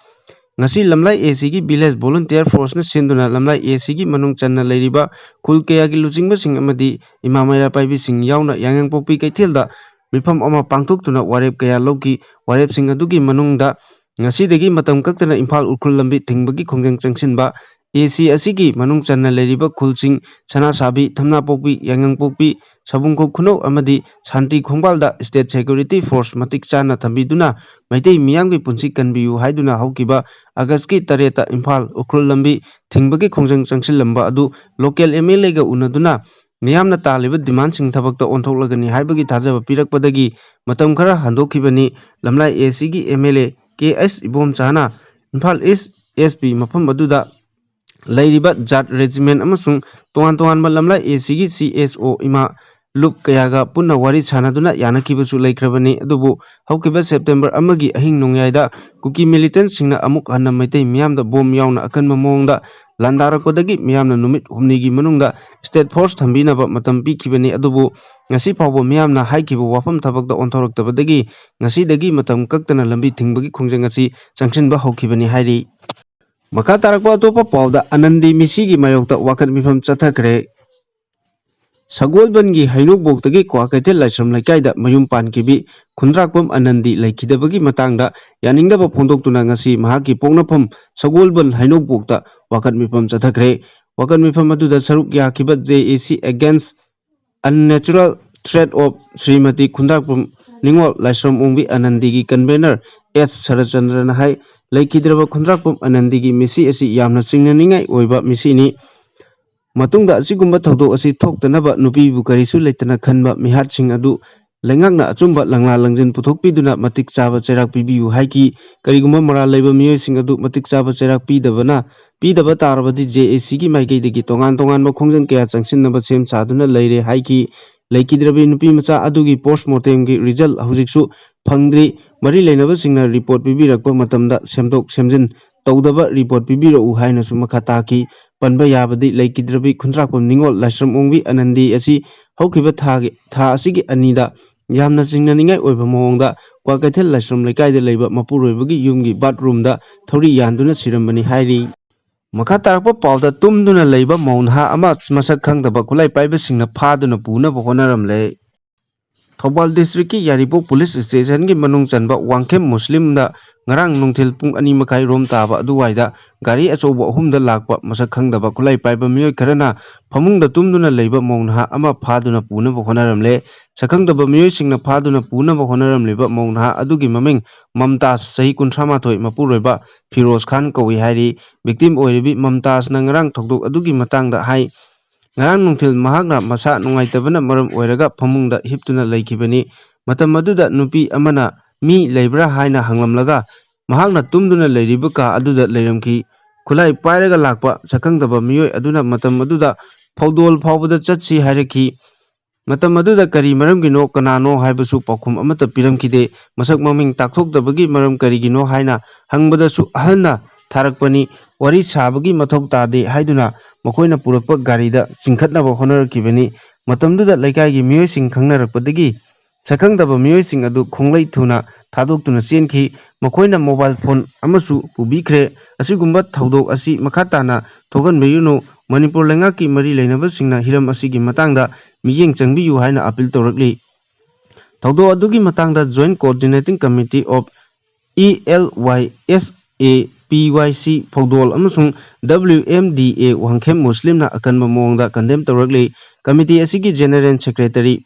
ꯉꯁꯤ ꯂꯝꯂꯥꯏ ꯑꯦ ꯁꯤꯒꯤ ꯚꯤꯂꯦꯖ ꯚꯣꯂꯨꯟꯇꯤꯌꯔ ꯐꯣꯔꯁꯅ ꯁꯤꯟꯗꯨꯅ ꯂꯝꯂꯥꯏ ꯑꯦ ꯁꯤꯒꯤ ꯃꯅꯨꯡ ꯆꯟꯅ ꯂꯩꯔꯤꯕ ꯈꯨꯜ ꯀꯌꯥꯒꯤ ꯂꯨꯆꯤꯡꯕꯁꯤꯡ ꯑꯃꯗꯤ ꯏꯃꯥ ꯃꯩꯔꯥ ꯄꯥꯏꯕꯤꯁꯤꯡ ꯌꯥꯎꯅ ꯌꯥꯉꯪꯄꯣꯛꯄꯤ ꯀꯩꯊꯦꯜꯗ ꯃꯤꯐꯝ ꯑꯃ ꯄꯥꯡꯊꯣꯛꯇꯨꯅ ꯋꯥꯔꯦꯞ ꯀꯌꯥ ꯂꯧꯈꯤ꯫ ꯋꯥꯔꯦꯞꯁꯤꯡ ꯑꯗꯨꯒꯤ ꯃꯅꯨꯡꯗ ꯉꯁꯤꯗꯒꯤ ꯃꯇꯝ ꯀꯛꯇꯅ ꯏꯝꯐꯥꯜ ꯎꯈ꯭ꯔꯨꯜ ꯂꯝꯕꯤ ꯊꯤꯡꯕꯒꯤ ꯈꯣꯡꯖꯪ ꯆꯪꯁꯤꯟꯕ, ꯑꯦ ꯁꯤ ꯑꯁꯤꯒꯤ ꯃꯅꯨꯡ ꯆꯟꯅ ꯂꯩꯔꯤꯕ ꯈꯨꯜꯁꯤꯡ ꯁꯅꯥꯁꯥꯕꯤ, ꯊꯝꯅꯥꯄꯣꯛꯄꯤ, ꯌꯥꯉꯪꯄꯣꯛꯄꯤ, ꯁꯕꯨꯡꯈꯣꯛ ꯈꯨꯅꯧ ꯑꯃꯗꯤ ꯁꯥꯟꯇꯤ ꯈꯣꯡꯕꯥꯜꯗ ꯁ꯭ꯇꯦꯠ ꯁꯦꯀ꯭ꯌꯨꯔꯤꯇꯤ ꯐꯣꯔꯁ ꯃꯇꯤꯛ ꯆꯥꯅ ꯊꯝꯕꯤꯗꯨꯅ ꯃꯩꯇꯩ ꯃꯤꯌꯥꯝꯒꯤ ꯄꯨꯟꯁꯤ ꯀꯟꯕꯤꯌꯨ ꯍꯥꯏꯗꯨꯅ ꯍꯧꯈꯤꯕ ꯑꯥꯒꯁꯀꯤ ꯇꯔꯦꯠꯇ ꯏꯝꯐꯥꯜ ꯎꯈ꯭ꯔꯨꯜ ꯂꯝꯕꯤ ꯊꯤꯡꯕꯒꯤ ꯈꯣꯡꯖꯪ ꯆꯪꯁꯤꯜꯂꯝꯕ ꯑꯗꯨ ꯂꯣꯀꯦꯜ ꯑꯦꯝ ꯑꯦꯜ ꯑꯦꯒ ꯎꯅꯗꯨꯅ ꯃꯤꯌꯥꯝꯅ ꯇꯥꯜꯂꯤꯕ ꯗꯤꯃꯥꯟꯁꯤꯡ ꯊꯕꯛꯇ ꯑꯣꯟꯊꯣꯛꯂꯒꯅꯤ ꯍꯥꯏꯕꯒꯤ ꯊꯥꯖꯕ ꯄꯤꯔꯛꯄꯗꯒꯤ ꯃꯇꯝ ꯈꯔ ꯍꯟꯗꯣꯛꯈꯤꯕꯅꯤ꯫ ꯂꯝꯂꯥꯏ ꯑꯦ ꯁꯤꯒꯤ M L A K S ꯏꯕꯣꯝꯆꯥꯅ ꯏꯝꯐꯥꯜ ꯏꯁ ꯑꯦꯁ ꯄꯤ ꯃꯐꯝ ꯑꯗꯨꯗ ꯂꯩꯔꯤꯕ ꯖꯥꯠ ꯔꯦꯖꯤꯃꯦꯟ ꯑꯃꯁꯨꯡ ꯇꯣꯉꯥꯟ ꯇꯣꯉꯥꯟꯕ ꯂꯝꯂꯥꯏ ꯑꯦ ꯁꯤꯒꯤ ꯁꯤ ꯑꯦꯁ ꯑꯣ ꯏꯃꯥ ꯂꯨꯞ ꯀꯌꯥꯒ ꯄꯨꯟꯅ ꯋꯥꯔꯤ ꯁꯥꯟꯅꯗꯨꯅ ꯌꯥꯅꯈꯤꯕꯁꯨ ꯂꯩꯈ꯭ꯔꯕꯅꯤ꯫ ꯑꯗꯨꯕꯨ ꯍꯧꯈꯤꯕ ꯁꯦꯞꯇꯦꯝꯕꯔ ꯑꯃꯒꯤ ꯑꯍꯤꯡ ꯅꯣꯡꯌꯥꯏꯗ ꯀꯨꯀꯤ ꯃꯤꯂꯤꯇꯦꯟꯁꯤꯡꯅ ꯑꯃꯨꯛ ꯍꯟꯅ ꯃꯩꯇꯩ ꯃꯤꯌꯥꯝꯗ ꯕꯣꯝ ꯌꯥꯎꯅ ꯑꯀꯟꯕ ꯃꯑꯣꯡꯗ ꯂꯥꯟꯗꯥꯔꯛꯄꯗꯒꯤ ꯃꯤꯌꯥꯝꯅ ꯅꯨꯃꯤꯠ ꯍꯨꯝꯅꯤꯒꯤ ꯃꯅꯨꯡꯗ ꯁ꯭ꯇꯦꯠ ꯐꯣꯔꯁ ꯊꯝꯕꯤꯅꯕ ꯃꯇꯝ ꯄꯤꯈꯤꯕꯅꯤ꯫ ꯑꯗꯨꯕꯨ ꯉꯁꯤ ꯐꯥꯎꯕ ꯃꯤꯌꯥꯝꯅ ꯍꯥꯏꯈꯤꯕ ꯋꯥꯐꯝ ꯊꯕꯛꯇ ꯑꯣꯟꯊꯣꯔꯛꯇꯕꯗꯒꯤ ꯉꯁꯤꯗꯒꯤ ꯃꯇꯝ ꯀꯛꯇꯅ ꯂꯝꯕꯤ ꯊꯤꯡꯕꯒꯤ ꯈꯣꯡꯖꯪ ꯑꯁꯤ ꯆꯪꯁꯤꯟꯕ ꯍꯧꯈꯤꯕꯅꯤ ꯍꯥꯏꯔꯤ꯫ ꯃꯈꯥ ꯇꯥꯔꯛꯄ ꯑꯇꯣꯞꯄ ꯄꯥꯎꯗ ꯑꯅꯟꯗꯤ ꯃꯤꯁꯤꯒꯤ ꯃꯥꯌꯣꯛꯇ ꯋꯥꯀꯠ ꯃꯤꯐꯝ ꯆꯠꯊꯈ꯭ꯔꯦ꯫ ꯁꯒꯣꯜꯕꯟꯒꯤ ꯍꯩꯅꯧꯕꯣꯛꯇꯒꯤ ꯀ꯭ꯋꯥꯀꯩꯊꯦꯜ ꯂꯥꯏꯁ꯭ꯔꯝ ꯂꯩꯀꯥꯏꯗ ꯃꯌꯨꯝ ꯄꯥꯟꯈꯤꯕꯤ ꯈꯨꯟꯗ꯭ꯔꯥꯛꯄꯝ ꯑꯅꯟꯗꯤ ꯂꯩꯈꯤꯗꯕꯒꯤ ꯃꯇꯥꯡꯗ ꯌꯥꯅꯤꯡꯗꯕ ꯐꯣꯡꯗꯣꯛꯇꯨꯅ ꯉꯁꯤ ꯃꯍꯥꯛꯀꯤ ꯄꯣꯛꯅꯐꯝ ꯁꯒꯣꯜꯕꯟ ꯍꯩꯅꯧꯕꯣꯛꯇ ꯋꯥꯀꯠ ꯃꯤꯐꯝ ꯆꯠꯊꯈ꯭ꯔꯦ꯫ ꯋꯥꯀꯠ ꯃꯤꯐꯝ ꯑꯗꯨꯗ ꯁꯔꯨꯛ ꯌꯥꯈꯤꯕ J A C Against Unnatural Threat of Shrimati ꯈꯨꯟꯗ꯭ꯔꯥꯛꯄꯝ ꯅꯤꯉꯣꯜ ꯂꯥꯏꯁ꯭ꯔꯝ ꯑꯣꯡꯕꯤ ꯑꯅꯟꯗꯤꯒꯤ ꯀꯟꯚꯦꯅꯔ ꯑꯦꯁ ꯁꯔꯠꯆꯟꯗ꯭ꯔꯅ ꯍꯥꯏ, ꯂꯩꯈꯤꯗ꯭ꯔꯕ ꯈꯨꯟꯗ꯭ꯔꯥꯛꯄꯝ ꯑꯅꯟꯗꯤꯒꯤ ꯃꯤꯁꯤ ꯑꯁꯤ ꯌꯥꯝꯅ ꯆꯤꯡꯅꯅꯤꯡꯉꯥꯏ ꯑꯣꯏꯕ ꯃꯤꯁꯤꯅꯤ꯫ ꯃꯇꯨꯡꯗ ꯑꯁꯤꯒꯨꯝꯕ ꯊꯧꯗꯣꯛ ꯑꯁꯤ ꯊꯣꯛꯇꯅꯕ ꯅꯨꯄꯤꯕꯨ ꯀꯔꯤꯁꯨ ꯂꯩꯇꯅ ꯈꯟꯕ ꯃꯤꯍꯥꯠꯁꯤꯡ ꯑꯗꯨ ꯂꯩꯉꯥꯛꯅ ꯑꯆꯨꯝꯕ ꯂꯪꯂꯥ ꯂꯪꯖꯤꯟ ꯄꯨꯊꯣꯛꯄꯤꯗꯨꯅ ꯃꯇꯤꯛ ꯆꯥꯕ ꯆꯩꯔꯥꯛ ꯄꯤꯕꯤꯌꯨ ꯍꯥꯏꯈꯤ꯫ ꯀꯔꯤꯒꯨꯝꯕ ꯃꯔꯥꯜ ꯂꯩꯕ ꯃꯤꯑꯣꯏꯁꯤꯡ ꯑꯗꯨ ꯃꯇꯤꯛ ꯆꯥꯕ ꯆꯩꯔꯥꯛ ꯄꯤꯗꯕꯅ, ꯄꯤꯗꯕ ꯇꯥꯔꯕꯗꯤ J A Cꯒꯤ ꯃꯥꯏꯀꯩꯗꯒꯤ ꯇꯣꯉꯥꯟ ꯇꯣꯉꯥꯟꯕ ꯈꯣꯡꯖꯪ ꯀꯌꯥ ꯆꯪꯁꯤꯟꯅꯕ ꯁꯦꯝ ꯁꯥꯗꯨꯅ ꯂꯩꯔꯦ ꯍꯥꯏꯈꯤ꯫ ꯂꯩꯈꯤꯗ꯭ꯔꯕꯤ ꯅꯨꯄꯤ ꯃꯆꯥ ꯑꯗꯨꯒꯤ ꯄꯣꯁꯃꯣꯔꯇꯦꯝꯒꯤ ꯔꯤꯖꯜ ꯍꯧꯖꯤꯛꯁꯨ ꯐꯪꯗ꯭ꯔꯤ꯫ ꯃꯔꯤ ꯂꯩꯅꯕꯁꯤꯡꯅ ꯔꯤꯄꯣꯔꯠ ꯄꯤꯕꯤꯔꯛꯄ ꯃꯇꯝꯗ ꯁꯦꯝꯗꯣꯛ ꯁꯦꯝꯖꯤꯟ ꯇꯧꯗꯕ ꯔꯤꯄꯣꯔꯠ ꯄꯤꯕꯤꯔꯛꯎ ꯍꯥꯏꯅꯁꯨ ꯃꯈꯥ ꯇꯥꯈꯤ꯫ ꯄꯟꯕ ꯌꯥꯕꯗꯤ ꯂꯩꯈꯤꯗ꯭ꯔꯕꯤ ꯈꯨꯟꯗ꯭ꯔꯥꯛꯄꯝ ꯅꯤꯉꯣꯜ, ꯂꯥꯏꯁ꯭ꯔꯝ ꯑꯣꯡꯕꯤ ꯑꯅꯟꯗꯤ ꯑꯁꯤ ꯍꯧꯈꯤꯕ ꯊꯥꯒꯤ, ꯊꯥ ꯑꯁꯤꯒꯤ ꯑꯅꯤꯗ ꯌꯥꯝꯅ ꯆꯤꯡꯅꯅꯤꯡꯉꯥꯏ ꯑꯣꯏꯕ ꯃꯑꯣꯡꯗ ꯀ꯭ꯋꯥꯀꯩꯊꯦꯜ ꯂꯥꯏꯁ꯭ꯔꯝ ꯂꯩꯀꯥꯏꯗ ꯂꯩꯕ ꯃꯄꯨꯔꯣꯏꯕꯒꯤ ꯌꯨꯝꯒꯤ ꯕꯥꯠꯔꯨꯝꯗ ꯊꯧꯔꯤ ꯌꯥꯟꯗꯨꯅ ꯁꯤꯔꯝꯕꯅꯤ ꯍꯥꯏꯔꯤ꯫ ꯃꯈꯥ ꯇꯥꯔꯛꯄ ꯄꯥꯎꯗ, ꯇꯨꯝꯗꯨꯅ ꯂꯩꯕ ꯃꯧ ꯅꯍꯥ ꯑꯃ ꯃꯁꯛ ꯈꯪꯗꯕ ꯈꯨꯠꯂꯥꯏ ꯄꯥꯏꯕꯁꯤꯡꯅ ꯐꯥꯗꯨꯅ ꯄꯨꯅꯕ ꯍꯣꯠꯅꯔꯝꯂꯦ꯫ ꯊꯧꯕꯥꯜ ꯗꯤꯁꯇ꯭ꯔꯤꯛꯀꯤ ꯌꯥꯏꯔꯤꯄꯣꯛ ꯄꯨꯂꯤꯁ ꯁ꯭ꯇꯦꯁꯟꯒꯤ ꯃꯅꯨꯡ ꯆꯟꯕ ꯋꯥꯡꯈꯦꯝ ꯃꯨꯁꯂꯤꯝꯗ ꯉꯔꯥꯡ ꯅꯨꯡꯊꯤꯜ ꯄꯨꯡ ꯑꯅꯤ ꯃꯈꯥꯏ ꯔꯣꯝ ꯇꯥꯕ ꯑꯗꯨꯋꯥꯏꯗ ꯒꯥꯔꯤ ꯑꯆꯧꯕ ꯑꯍꯨꯝꯗ ꯂꯥꯛꯄ ꯃꯁꯛ ꯈꯪꯗꯕ ꯈꯨꯠꯂꯥꯏ ꯄꯥꯏꯕ ꯃꯤꯑꯣꯏ ꯈꯔꯅ ꯐꯃꯨꯡꯗ ꯇꯨꯝꯗꯨꯅ ꯂꯩꯕ ꯃꯧ ꯅꯍꯥ ꯑꯃ ꯐꯥꯗꯨꯅ ꯄꯨꯅꯕ ꯍꯣꯠꯅꯔꯝꯂꯦ꯫ ꯁꯛꯈꯪꯗꯕ ꯃꯤꯑꯣꯏꯁꯤꯡꯅ ꯐꯥꯗꯨꯅ ꯄꯨꯅꯕ ꯍꯣꯠꯅꯔꯝꯂꯤꯕ ꯃꯧ ꯅꯍꯥ ꯑꯗꯨꯒꯤ ꯃꯃꯤꯡ ꯃꯝꯇꯥꯖ, ꯆꯍꯤ ꯀꯨꯟꯊ꯭ꯔꯥ ꯃꯥꯊꯣꯏ, ꯃꯄꯨꯔꯣꯏꯕ ꯐꯤꯔꯣꯖ ꯈꯥꯟ ꯀꯧꯏ ꯍꯥꯏꯔꯤ꯫ ꯚꯤꯛꯇꯤꯝ ꯑꯣꯏꯔꯤꯕꯤ ꯃꯝꯇꯥꯖꯅ ꯉꯔꯥꯡ ꯊꯧꯗꯣꯛ ꯑꯗꯨꯒꯤ ꯃꯇꯥꯡꯗ ꯍꯥꯏ, ꯉꯔꯥꯡ ꯅꯨꯡꯊꯤꯜ ꯃꯍꯥꯛꯅ ꯃꯁꯥ ꯅꯨꯡꯉꯥꯏꯇꯕꯅ ꯃꯔꯝ ꯑꯣꯏꯔꯒ ꯐꯃꯨꯡꯗ ꯍꯤꯞꯇꯨꯅ ꯂꯩꯈꯤꯕꯅꯤ꯫ ꯃꯇꯝ ꯑꯗꯨꯗ ꯅꯨꯄꯤ ꯑꯃꯅ ꯃꯤ ꯂꯩꯕ꯭ꯔꯥ ꯍꯥꯏꯅ ꯍꯪꯂꯝꯂꯒ ꯃꯍꯥꯛꯅ ꯇꯨꯝꯗꯨꯅ ꯂꯩꯔꯤꯕ ꯀꯥ ꯑꯗꯨꯗ ꯂꯩꯔꯝꯈꯤ꯫ ꯈꯨꯠꯂꯥꯏ ꯄꯥꯏꯔꯒ ꯂꯥꯛꯄ ꯁꯛꯈꯪꯗꯕ ꯃꯤꯑꯣꯏ ꯑꯗꯨꯅ ꯃꯇꯝ ꯑꯗꯨꯗ ꯐꯧꯗꯣꯜ ꯐꯥꯎꯕꯗ ꯆꯠꯁꯤ ꯍꯥꯏꯔꯛꯈꯤ꯫ ꯃꯇꯝ ꯑꯗꯨꯗ ꯀꯔꯤ ꯃꯔꯝꯒꯤꯅꯣ, ꯀꯅꯥꯅꯣ ꯍꯥꯏꯕꯁꯨ ꯄꯥꯎꯈꯨꯝ ꯑꯃꯠꯇ ꯄꯤꯔꯝꯈꯤꯗꯦ꯫ ꯃꯁꯛ ꯃꯃꯤꯡ ꯇꯥꯛꯊꯣꯛꯇꯕꯒꯤ ꯃꯔꯝ ꯀꯔꯤꯒꯤꯅꯣ ꯍꯥꯏꯅ ꯍꯪꯕꯗꯁꯨ ꯑꯍꯜꯅ ꯊꯥꯔꯛꯄꯅꯤ, ꯋꯥꯔꯤ ꯁꯥꯕꯒꯤ ꯃꯊꯧ ꯇꯥꯗꯦ ꯍꯥꯏꯗꯨꯅ ꯃꯈꯣꯏꯅ ꯄꯨꯔꯛꯄ ꯒꯥꯔꯤꯗ ꯆꯤꯡꯈꯠꯅꯕ ꯍꯣꯠꯅꯔꯛꯈꯤꯕꯅꯤ꯫ ꯃꯇꯝꯗꯨꯗ ꯂꯩꯀꯥꯏꯒꯤ ꯃꯤꯑꯣꯏꯁꯤꯡ ꯈꯪꯅꯔꯛꯄꯗꯒꯤ ꯁꯛꯈꯪꯗꯕ ꯃꯤꯑꯣꯏꯁꯤꯡ ꯑꯗꯨ ꯈꯣꯡꯂꯩ ꯊꯨꯅ ꯊꯥꯗꯣꯛꯇꯨꯅ ꯆꯦꯟꯈꯤ꯫ ꯃꯈꯣꯏꯅ ꯃꯣꯕꯥꯏꯜ ꯐꯣꯟ ꯑꯃꯁꯨ ꯄꯨꯕꯤꯈ꯭ꯔꯦ꯫ ꯑꯁꯤꯒꯨꯝꯕ ꯊꯧꯗꯣꯛ ꯑꯁꯤ ꯃꯈꯥ ꯇꯥꯅ ꯊꯣꯛꯍꯟꯕꯤꯔꯨꯅꯨ꯫ ꯃꯅꯤꯄꯨꯔ ꯂꯩꯉꯥꯛꯀꯤ ꯃꯔꯤ ꯂꯩꯅꯕꯁꯤꯡꯅ ꯍꯤꯔꯝ ꯑꯁꯤꯒꯤ ꯃꯇꯥꯡꯗ ꯃꯤꯠꯌꯦꯡ ꯆꯪꯕꯤꯌꯨ ꯍꯥꯏꯅ ꯑꯄꯤꯜ ꯇꯧꯔꯛꯂꯤ꯫ ꯊꯧꯗꯣꯛ ꯑꯗꯨꯒꯤ ꯃꯇꯥꯡꯗ Joint Coordinating Committee of E L Y S A P Y C ꯐꯧꯗꯣꯜ ꯑꯃꯁꯨꯡ W M D A Wangkhem ꯃꯨꯁꯂꯤꯝꯅ ꯑꯀꯟꯕ ꯃꯑꯣꯡꯗ ꯀꯟꯗꯦꯝ ꯇꯧꯔꯛꯂꯤ꯫ ꯀꯃꯤꯇꯤ ꯑꯁꯤꯒꯤ ꯖꯦꯅꯦꯔꯦꯜ ꯁꯦꯀ꯭ꯔꯦꯇꯔꯤ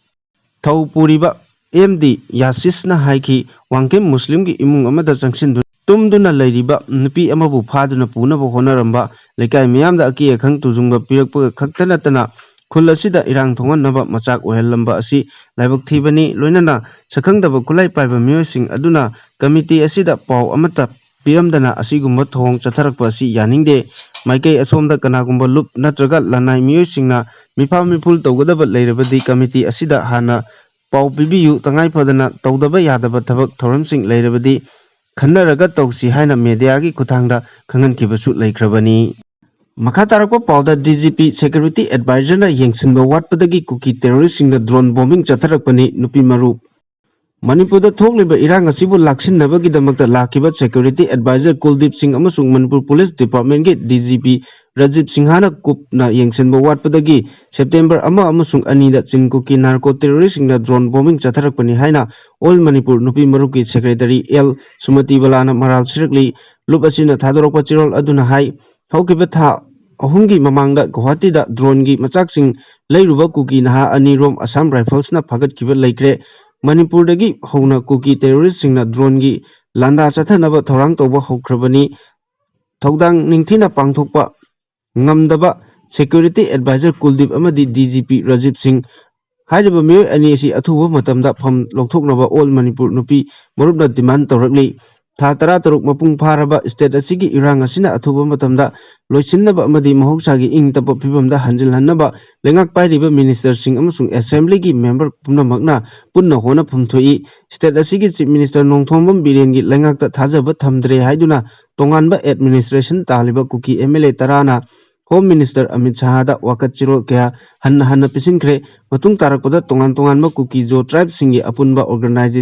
ꯊꯧ ꯄꯨꯔꯤꯕ ꯑꯦꯝ ꯗꯤ ꯌꯥꯁꯤꯁꯅ ꯍꯥꯏꯈꯤ, ꯋꯥꯡꯈꯦꯝ ꯃꯨꯁꯂꯤꯝꯒꯤ ꯏꯃꯨꯡ ꯑꯃꯗ ꯆꯪꯁꯤꯟꯗꯨꯅ ꯇꯨꯝꯗꯨꯅ ꯂꯩꯔꯤꯕ ꯅꯨꯄꯤ ꯑꯃꯕꯨ ꯐꯥꯗꯨꯅ ꯄꯨꯅꯕ ꯍꯣꯠꯅꯔꯝꯕ, ꯂꯩꯀꯥꯏ ꯃꯤꯌꯥꯝꯗ ꯑꯀꯤ ꯑꯈꯪ ꯇꯨꯖꯨꯡꯕ ꯄꯤꯔꯛꯄ ꯈꯛꯇ ꯅꯠꯇꯅ ꯈꯨꯜ ꯑꯁꯤꯗ ꯏꯔꯥꯡ ꯊꯣꯛꯍꯟꯅꯕ ꯃꯆꯥꯛ ꯑꯣꯏꯍꯜꯂꯝꯕ ꯑꯁꯤ ꯂꯥꯏꯕꯛ ꯊꯤꯕꯅꯤ꯫ ꯂꯣꯏꯅꯅ ꯁꯛꯈꯪꯗꯕ ꯈꯨꯠꯂꯥꯏ ꯄꯥꯏꯕ ꯃꯤꯑꯣꯏꯁꯤꯡ ꯑꯗꯨꯅ ꯀꯃꯤꯇꯤ ꯑꯁꯤꯗ ꯄꯥꯎ ꯑꯃꯠꯇ ꯄꯤꯔꯝꯗꯅ ꯑꯁꯤꯒꯨꯝꯕ ꯊꯧꯑꯣꯡ ꯆꯠꯊꯔꯛꯄ ꯑꯁꯤ ꯌꯥꯅꯤꯡꯗꯦ꯫ ꯃꯥꯏꯀꯩ ꯑꯁꯣꯝꯗ ꯀꯅꯥꯒꯨꯝꯕ ꯂꯨꯞ ꯅꯠꯇ꯭ꯔꯒ ꯂꯅꯥꯏ ꯃꯤꯑꯣꯏꯁꯤꯡꯅ ꯃꯤꯐꯥ ꯃꯤꯐꯨꯜ ꯇꯧꯒꯗꯕ ꯂꯩꯔꯕꯗꯤ ꯀꯃꯤꯇꯤ ꯑꯁꯤꯗ ꯍꯥꯟꯅ ꯄꯥꯎ ꯄꯤꯕꯤꯌꯨ, ꯇꯉꯥꯏ ꯐꯗꯅ ꯇꯧꯗꯕ ꯌꯥꯗꯕ ꯊꯕꯛ ꯊꯧꯔꯝꯁꯤꯡ ꯂꯩꯔꯕꯗꯤ ꯈꯟꯅꯔꯒ ꯇꯧꯁꯤ ꯍꯥꯏꯅ ꯃꯦꯗꯤꯌꯥꯒꯤ ꯈꯨꯠꯊꯥꯡꯗ ꯈꯪꯍꯟꯈꯤꯕꯁꯨ ꯂꯩꯈ꯭ꯔꯕꯅꯤ꯫ ꯃꯈꯥ ꯇꯥꯔꯛꯄ ꯄꯥꯎꯗ ꯗꯤ ꯖꯤ ꯄꯤ ꯁꯦꯀ꯭ꯌꯨꯔꯤꯇꯤ ꯑꯦꯗꯚꯥꯏꯖꯔꯅ ꯌꯦꯡꯁꯤꯟꯕ ꯋꯥꯠꯄꯗꯒꯤ ꯀꯨꯀꯤ ꯇꯦꯔꯣꯔꯤꯁꯁꯤꯡꯅ ꯗ꯭ꯔꯣꯟ ꯕꯣꯝꯕꯤꯡ ꯆꯠꯊꯔꯛꯄꯅꯤ꯫ ꯅꯨꯄꯤ ꯃꯔꯨꯞ ꯃꯅꯤꯄꯨꯔꯗ ꯊꯣꯛꯂꯤꯕ ꯏꯔꯥꯡ ꯑꯁꯤꯕꯨ ꯂꯥꯛꯁꯤꯟꯅꯕꯒꯤꯗꯃꯛꯇ ꯂꯥꯛꯈꯤꯕ ꯁꯦꯀ꯭ꯌꯨꯔꯤꯇꯤ ꯑꯦꯗꯚꯥꯏꯖꯔ ꯀꯨꯜꯗꯤꯞ ꯁꯤꯡ ꯑꯃꯁꯨꯡ ꯃꯅꯤꯄꯨꯔ ꯄꯨꯂꯤꯁ ꯗꯤꯄꯥꯔꯠꯃꯦꯟꯒꯤ ꯗꯤ ꯖꯤ ꯄꯤ ꯔꯥꯖꯤꯕ ꯁꯤꯡꯍꯥꯅ ꯀꯨꯞꯅ ꯌꯦꯡꯁꯤꯟꯕ ꯋꯥꯠꯄꯗꯒꯤ ꯁꯦꯞꯇꯦꯝꯕꯔ ꯑꯃ ꯑꯃꯁꯨꯡ ꯑꯅꯤꯗ ꯆꯤꯟ ꯀꯨꯀꯤ ꯅꯥꯔꯀꯣ ꯇꯦꯔꯣꯔꯤꯁꯁꯤꯡꯅ ꯗ꯭ꯔꯣꯟ ꯕꯣꯝꯕꯤꯡ ꯆꯠꯊꯔꯛꯄꯅꯤ ꯍꯥꯏꯅ ꯑꯣꯜ ꯃꯅꯤꯄꯨꯔ ꯅꯨꯄꯤ ꯃꯔꯨꯞꯀꯤ ꯁꯦꯀ꯭ꯔꯦꯇꯔꯤ ꯑꯦꯜ ꯁꯨꯃꯇꯤꯕꯂꯥꯅ ꯃꯔꯥꯜ ꯁꯤꯔꯛꯂꯤ꯫ ꯂꯨꯞ ꯑꯁꯤꯅ ꯊꯥꯗꯣꯔꯛꯄ ꯆꯦꯔꯣꯜ ꯑꯗꯨꯅ ꯍꯥꯏ, ꯍꯧꯈꯤꯕ ꯊꯥ ꯑꯍꯨꯝꯒꯤ ꯃꯃꯥꯡꯗ ꯒꯨꯋꯥꯍꯥꯇꯤꯗ ꯗ꯭ꯔꯣꯟꯒꯤ ꯃꯆꯥꯛꯁꯤꯡ ꯂꯩꯔꯨꯕ ꯀꯨꯀꯤ ꯅꯍꯥ ꯑꯅꯤꯔꯣꯝ ꯑꯁꯥꯝ ꯔꯥꯏꯐꯜꯁꯅ ꯐꯥꯒꯠꯈꯤꯕ ꯂꯩꯈ꯭ꯔꯦ꯫ ꯃꯅꯤꯄꯨꯔꯗꯒꯤ ꯍꯧꯅ ꯀꯨꯀꯤ ꯇꯦꯔꯣꯔꯤꯁꯁꯤꯡꯅ ꯗ꯭ꯔꯣꯟꯒꯤ ꯂꯥꯟꯗꯥ ꯆꯠꯊꯅꯕ ꯊꯧꯔꯥꯡ ꯇꯧꯕ ꯍꯧꯈ꯭ꯔꯕꯅꯤ꯫ ꯊꯧꯗꯥꯡ ꯅꯤꯡꯊꯤꯅ ꯄꯥꯡꯊꯣꯛꯄ ꯉꯝꯗꯕ ꯁꯦꯀ꯭ꯌꯨꯔꯤꯇꯤ ꯑꯦꯗꯚꯥꯏꯖꯔ ꯀꯨꯜꯗꯤꯞ ꯑꯃꯗꯤ ꯗꯤ ꯖꯤ ꯄꯤ ꯔꯥꯖꯤꯕ ꯁꯤꯡ ꯍꯥꯏꯔꯤꯕ ꯃꯤꯑꯣꯏ ꯑꯅꯤ ꯑꯁꯤ ꯑꯊꯨꯕ ꯃꯇꯝꯗ ꯐꯝ ꯂꯧꯊꯣꯛꯅꯕ ꯑꯣꯜ ꯃꯅꯤꯄꯨꯔ ꯅꯨꯄꯤ ꯃꯔꯨꯞꯅ ꯗꯤꯃꯥꯟ ꯇꯧꯔꯛꯂꯤ꯫ ꯊꯥ ꯇꯔꯥꯇꯔꯨꯛ ꯃꯄꯨꯡ ꯐꯥꯔꯕ ꯁ꯭ꯇꯦꯠ ꯑꯁꯤꯒꯤ ꯏꯔꯥꯡ ꯑꯁꯤꯅ ꯑꯊꯨꯕ ꯃꯇꯝꯗ ꯂꯣꯏꯁꯤꯟꯅꯕ ꯑꯃꯗꯤ ꯃꯍꯧꯁꯥꯒꯤ ꯏꯪ ꯇꯞꯄ ꯐꯤꯕꯝꯗ ꯍꯟꯖꯤꯜꯍꯟꯅꯕ ꯂꯩꯉꯥꯛ ꯄꯥꯏꯔꯤꯕ ꯃꯤꯅꯤꯁꯇꯔꯁꯤꯡ ꯑꯃꯁꯨꯡ ꯑꯦꯁꯦꯝꯕ꯭ꯂꯤꯒꯤ ꯃꯦꯝꯕꯔ ꯄꯨꯝꯅꯃꯛꯅ ꯄꯨꯟꯅ ꯍꯣꯠꯅꯐꯝ ꯊꯣꯛꯏ꯫ ꯁ꯭ꯇꯦꯠ ꯑꯁꯤꯒꯤ ꯆꯤꯐ ꯃꯤꯅꯤꯁꯇꯔ ꯅꯣꯡꯊꯣꯝꯕꯝ ꯕꯤꯔꯦꯟꯒꯤ ꯂꯩꯉꯥꯛꯇ ꯊꯥꯖꯕ ꯊꯝꯗ꯭ꯔꯦ ꯍꯥꯏꯗꯨꯅ ꯇꯣꯉꯥꯟꯕ ꯑꯦꯗꯃꯤꯅꯤꯁꯇ꯭ꯔꯦꯁꯟ ꯇꯥꯜꯂꯤꯕ ꯀꯨꯀꯤ ꯑꯦꯝ ꯑꯦꯜ ꯑꯦ ꯇꯔꯥꯅ ꯍꯣꯝ ꯃꯤꯅꯤꯁꯇꯔ ꯑꯃꯤꯠ ꯁꯍꯥꯗ ꯋꯥꯀꯠ ꯆꯦꯔꯣꯜ ꯀꯌꯥ ꯍꯟꯅ ꯍꯟꯅ ꯄꯤꯁꯤꯟꯈ꯭ꯔꯦ꯫ ꯃꯇꯨꯡ ꯇꯥꯔꯛꯄꯗ ꯇꯣꯉꯥꯟ ꯇꯣꯉꯥꯟꯕ ꯀꯨꯀꯤ ꯖꯣ ꯇ꯭ꯔꯥꯏꯕꯁꯤꯡꯒꯤ ꯑꯄꯨꯟꯕ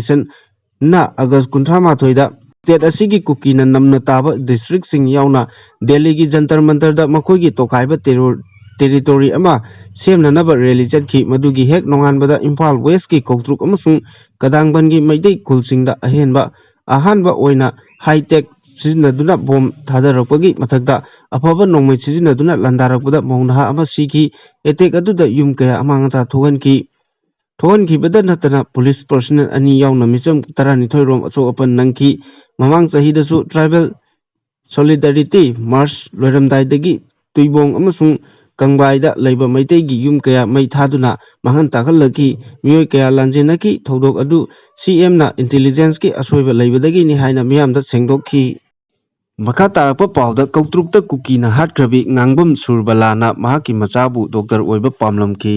ꯑꯣꯔꯒꯅꯥꯏꯖꯦꯁꯟꯅ ꯑꯥꯒꯁ ꯀꯨꯟꯊ꯭ꯔꯥ ꯃꯥꯊꯣꯏꯗ ꯁ꯭ꯇꯦꯠ ꯑꯁꯤꯒꯤ ꯀꯨꯀꯤꯅ ꯅꯝꯅ ꯇꯥꯕ ꯗꯤꯁꯇ꯭ꯔꯤꯛꯁꯤꯡ ꯌꯥꯎꯅ ꯗꯦꯜꯂꯤꯒꯤ ꯖꯟꯇꯔ ꯃꯟꯇꯔꯗ ꯃꯈꯣꯏꯒꯤ ꯇꯣꯈꯥꯏꯕ ꯇꯦꯔꯣ-, ꯇꯦꯔꯤꯇꯣꯔꯤ ꯑꯃ ꯁꯦꯝꯅꯅꯕ ꯔꯦꯂꯤ ꯆꯠꯈꯤ꯫ ꯃꯗꯨꯒꯤ ꯍꯦꯛ ꯅꯣꯡꯉꯥꯟꯕꯗ ꯏꯝꯐꯥꯜ ꯋꯦꯁꯀꯤ ꯀꯧꯇ꯭ꯔꯨꯛ ꯑꯃꯁꯨꯡ ꯀꯗꯥꯡꯕꯟꯒꯤ ꯃꯩꯇꯩ ꯈꯨꯜꯁꯤꯡꯗ ꯑꯍꯦꯟꯕ, ꯑꯍꯥꯟꯕ ꯑꯣꯏꯅ ꯍꯥꯏ-ꯇꯦꯛ ꯁꯤꯖꯤꯟꯅꯗꯨꯅ ꯕꯣꯝ ꯊꯥꯗꯔꯛꯄꯒꯤ ꯃꯊꯛꯇ ꯑꯐꯕ ꯅꯣꯡꯃꯩ ꯁꯤꯖꯤꯟꯅꯗꯨꯅ ꯂꯥꯟꯗꯥꯔꯛꯄꯗ ꯃꯧ ꯅꯍꯥ ꯑꯃ ꯁꯤꯈꯤ꯫ ꯑꯦꯇꯦꯛ ꯑꯗꯨꯗ ꯌꯨꯝ ꯀꯌꯥ ꯑꯃꯥꯡ ꯑꯇꯥ ꯊꯣꯛꯍꯟꯈꯤ꯫ ꯊꯣꯛꯍꯟꯈꯤꯕꯗ ꯅꯠꯇꯅ ꯄꯨꯂꯤꯁ ꯄꯔꯁꯣꯅꯦꯜ ꯑꯅꯤ ꯌꯥꯎꯅ ꯃꯤꯆꯝ ꯇꯔꯥꯅꯤꯊꯣꯏ ꯔꯣꯝ ꯑꯁꯣꯛ ꯑꯄꯟ ꯅꯪꯈꯤ꯫ ꯃꯃꯥꯡ ꯆꯍꯤꯗꯁꯨ ꯇ꯭ꯔꯥꯏꯕꯦꯜ ꯁꯣꯂꯤꯗꯥꯔꯤꯇꯤ ꯃꯥꯔꯆ ꯂꯣꯏꯔꯝꯗꯥꯏꯗꯒꯤ ꯇꯨꯏꯕꯣꯡ ꯑꯃꯁꯨꯡ ꯀꯪꯕꯥꯏꯗ ꯂꯩꯕ ꯃꯩꯇꯩꯒꯤ ꯌꯨꯝ ꯀꯌꯥ ꯃꯩ ꯊꯥꯗꯨꯅ ꯃꯥꯡꯍꯟ ꯇꯥꯛꯍꯜꯂꯛꯈꯤ꯫ ꯃꯤꯑꯣꯏ ꯀꯌꯥ ꯂꯥꯟꯖꯦꯟꯅꯈꯤ꯫ ꯊꯧꯗꯣꯛ ꯑꯗꯨ ꯁꯤ ꯑꯦꯝꯅ ꯏꯟꯇꯦꯂꯤꯖꯦꯟꯁꯀꯤ ꯑꯁꯣꯏꯕ ꯂꯩꯕꯗꯒꯤꯅꯤ ꯍꯥꯏꯅ ꯃꯤꯌꯥꯝꯗ ꯁꯦꯡꯗꯣꯛꯈꯤ꯫ ꯃꯈꯥ ꯇꯥꯔꯛꯄ ꯄꯥꯎꯗ ꯀꯧꯇ꯭ꯔꯨꯛꯇ ꯀꯨꯀꯤꯅ ꯍꯥꯠꯈ꯭ꯔꯕꯤ ꯉꯥꯡꯕꯝ ꯁꯨꯔꯕꯂꯥꯅ ꯃꯍꯥꯛꯀꯤ ꯃꯆꯥꯕꯨ ꯗꯣꯛꯇꯔ ꯑꯣꯏꯕ ꯄꯥꯝꯂꯝꯈꯤ꯫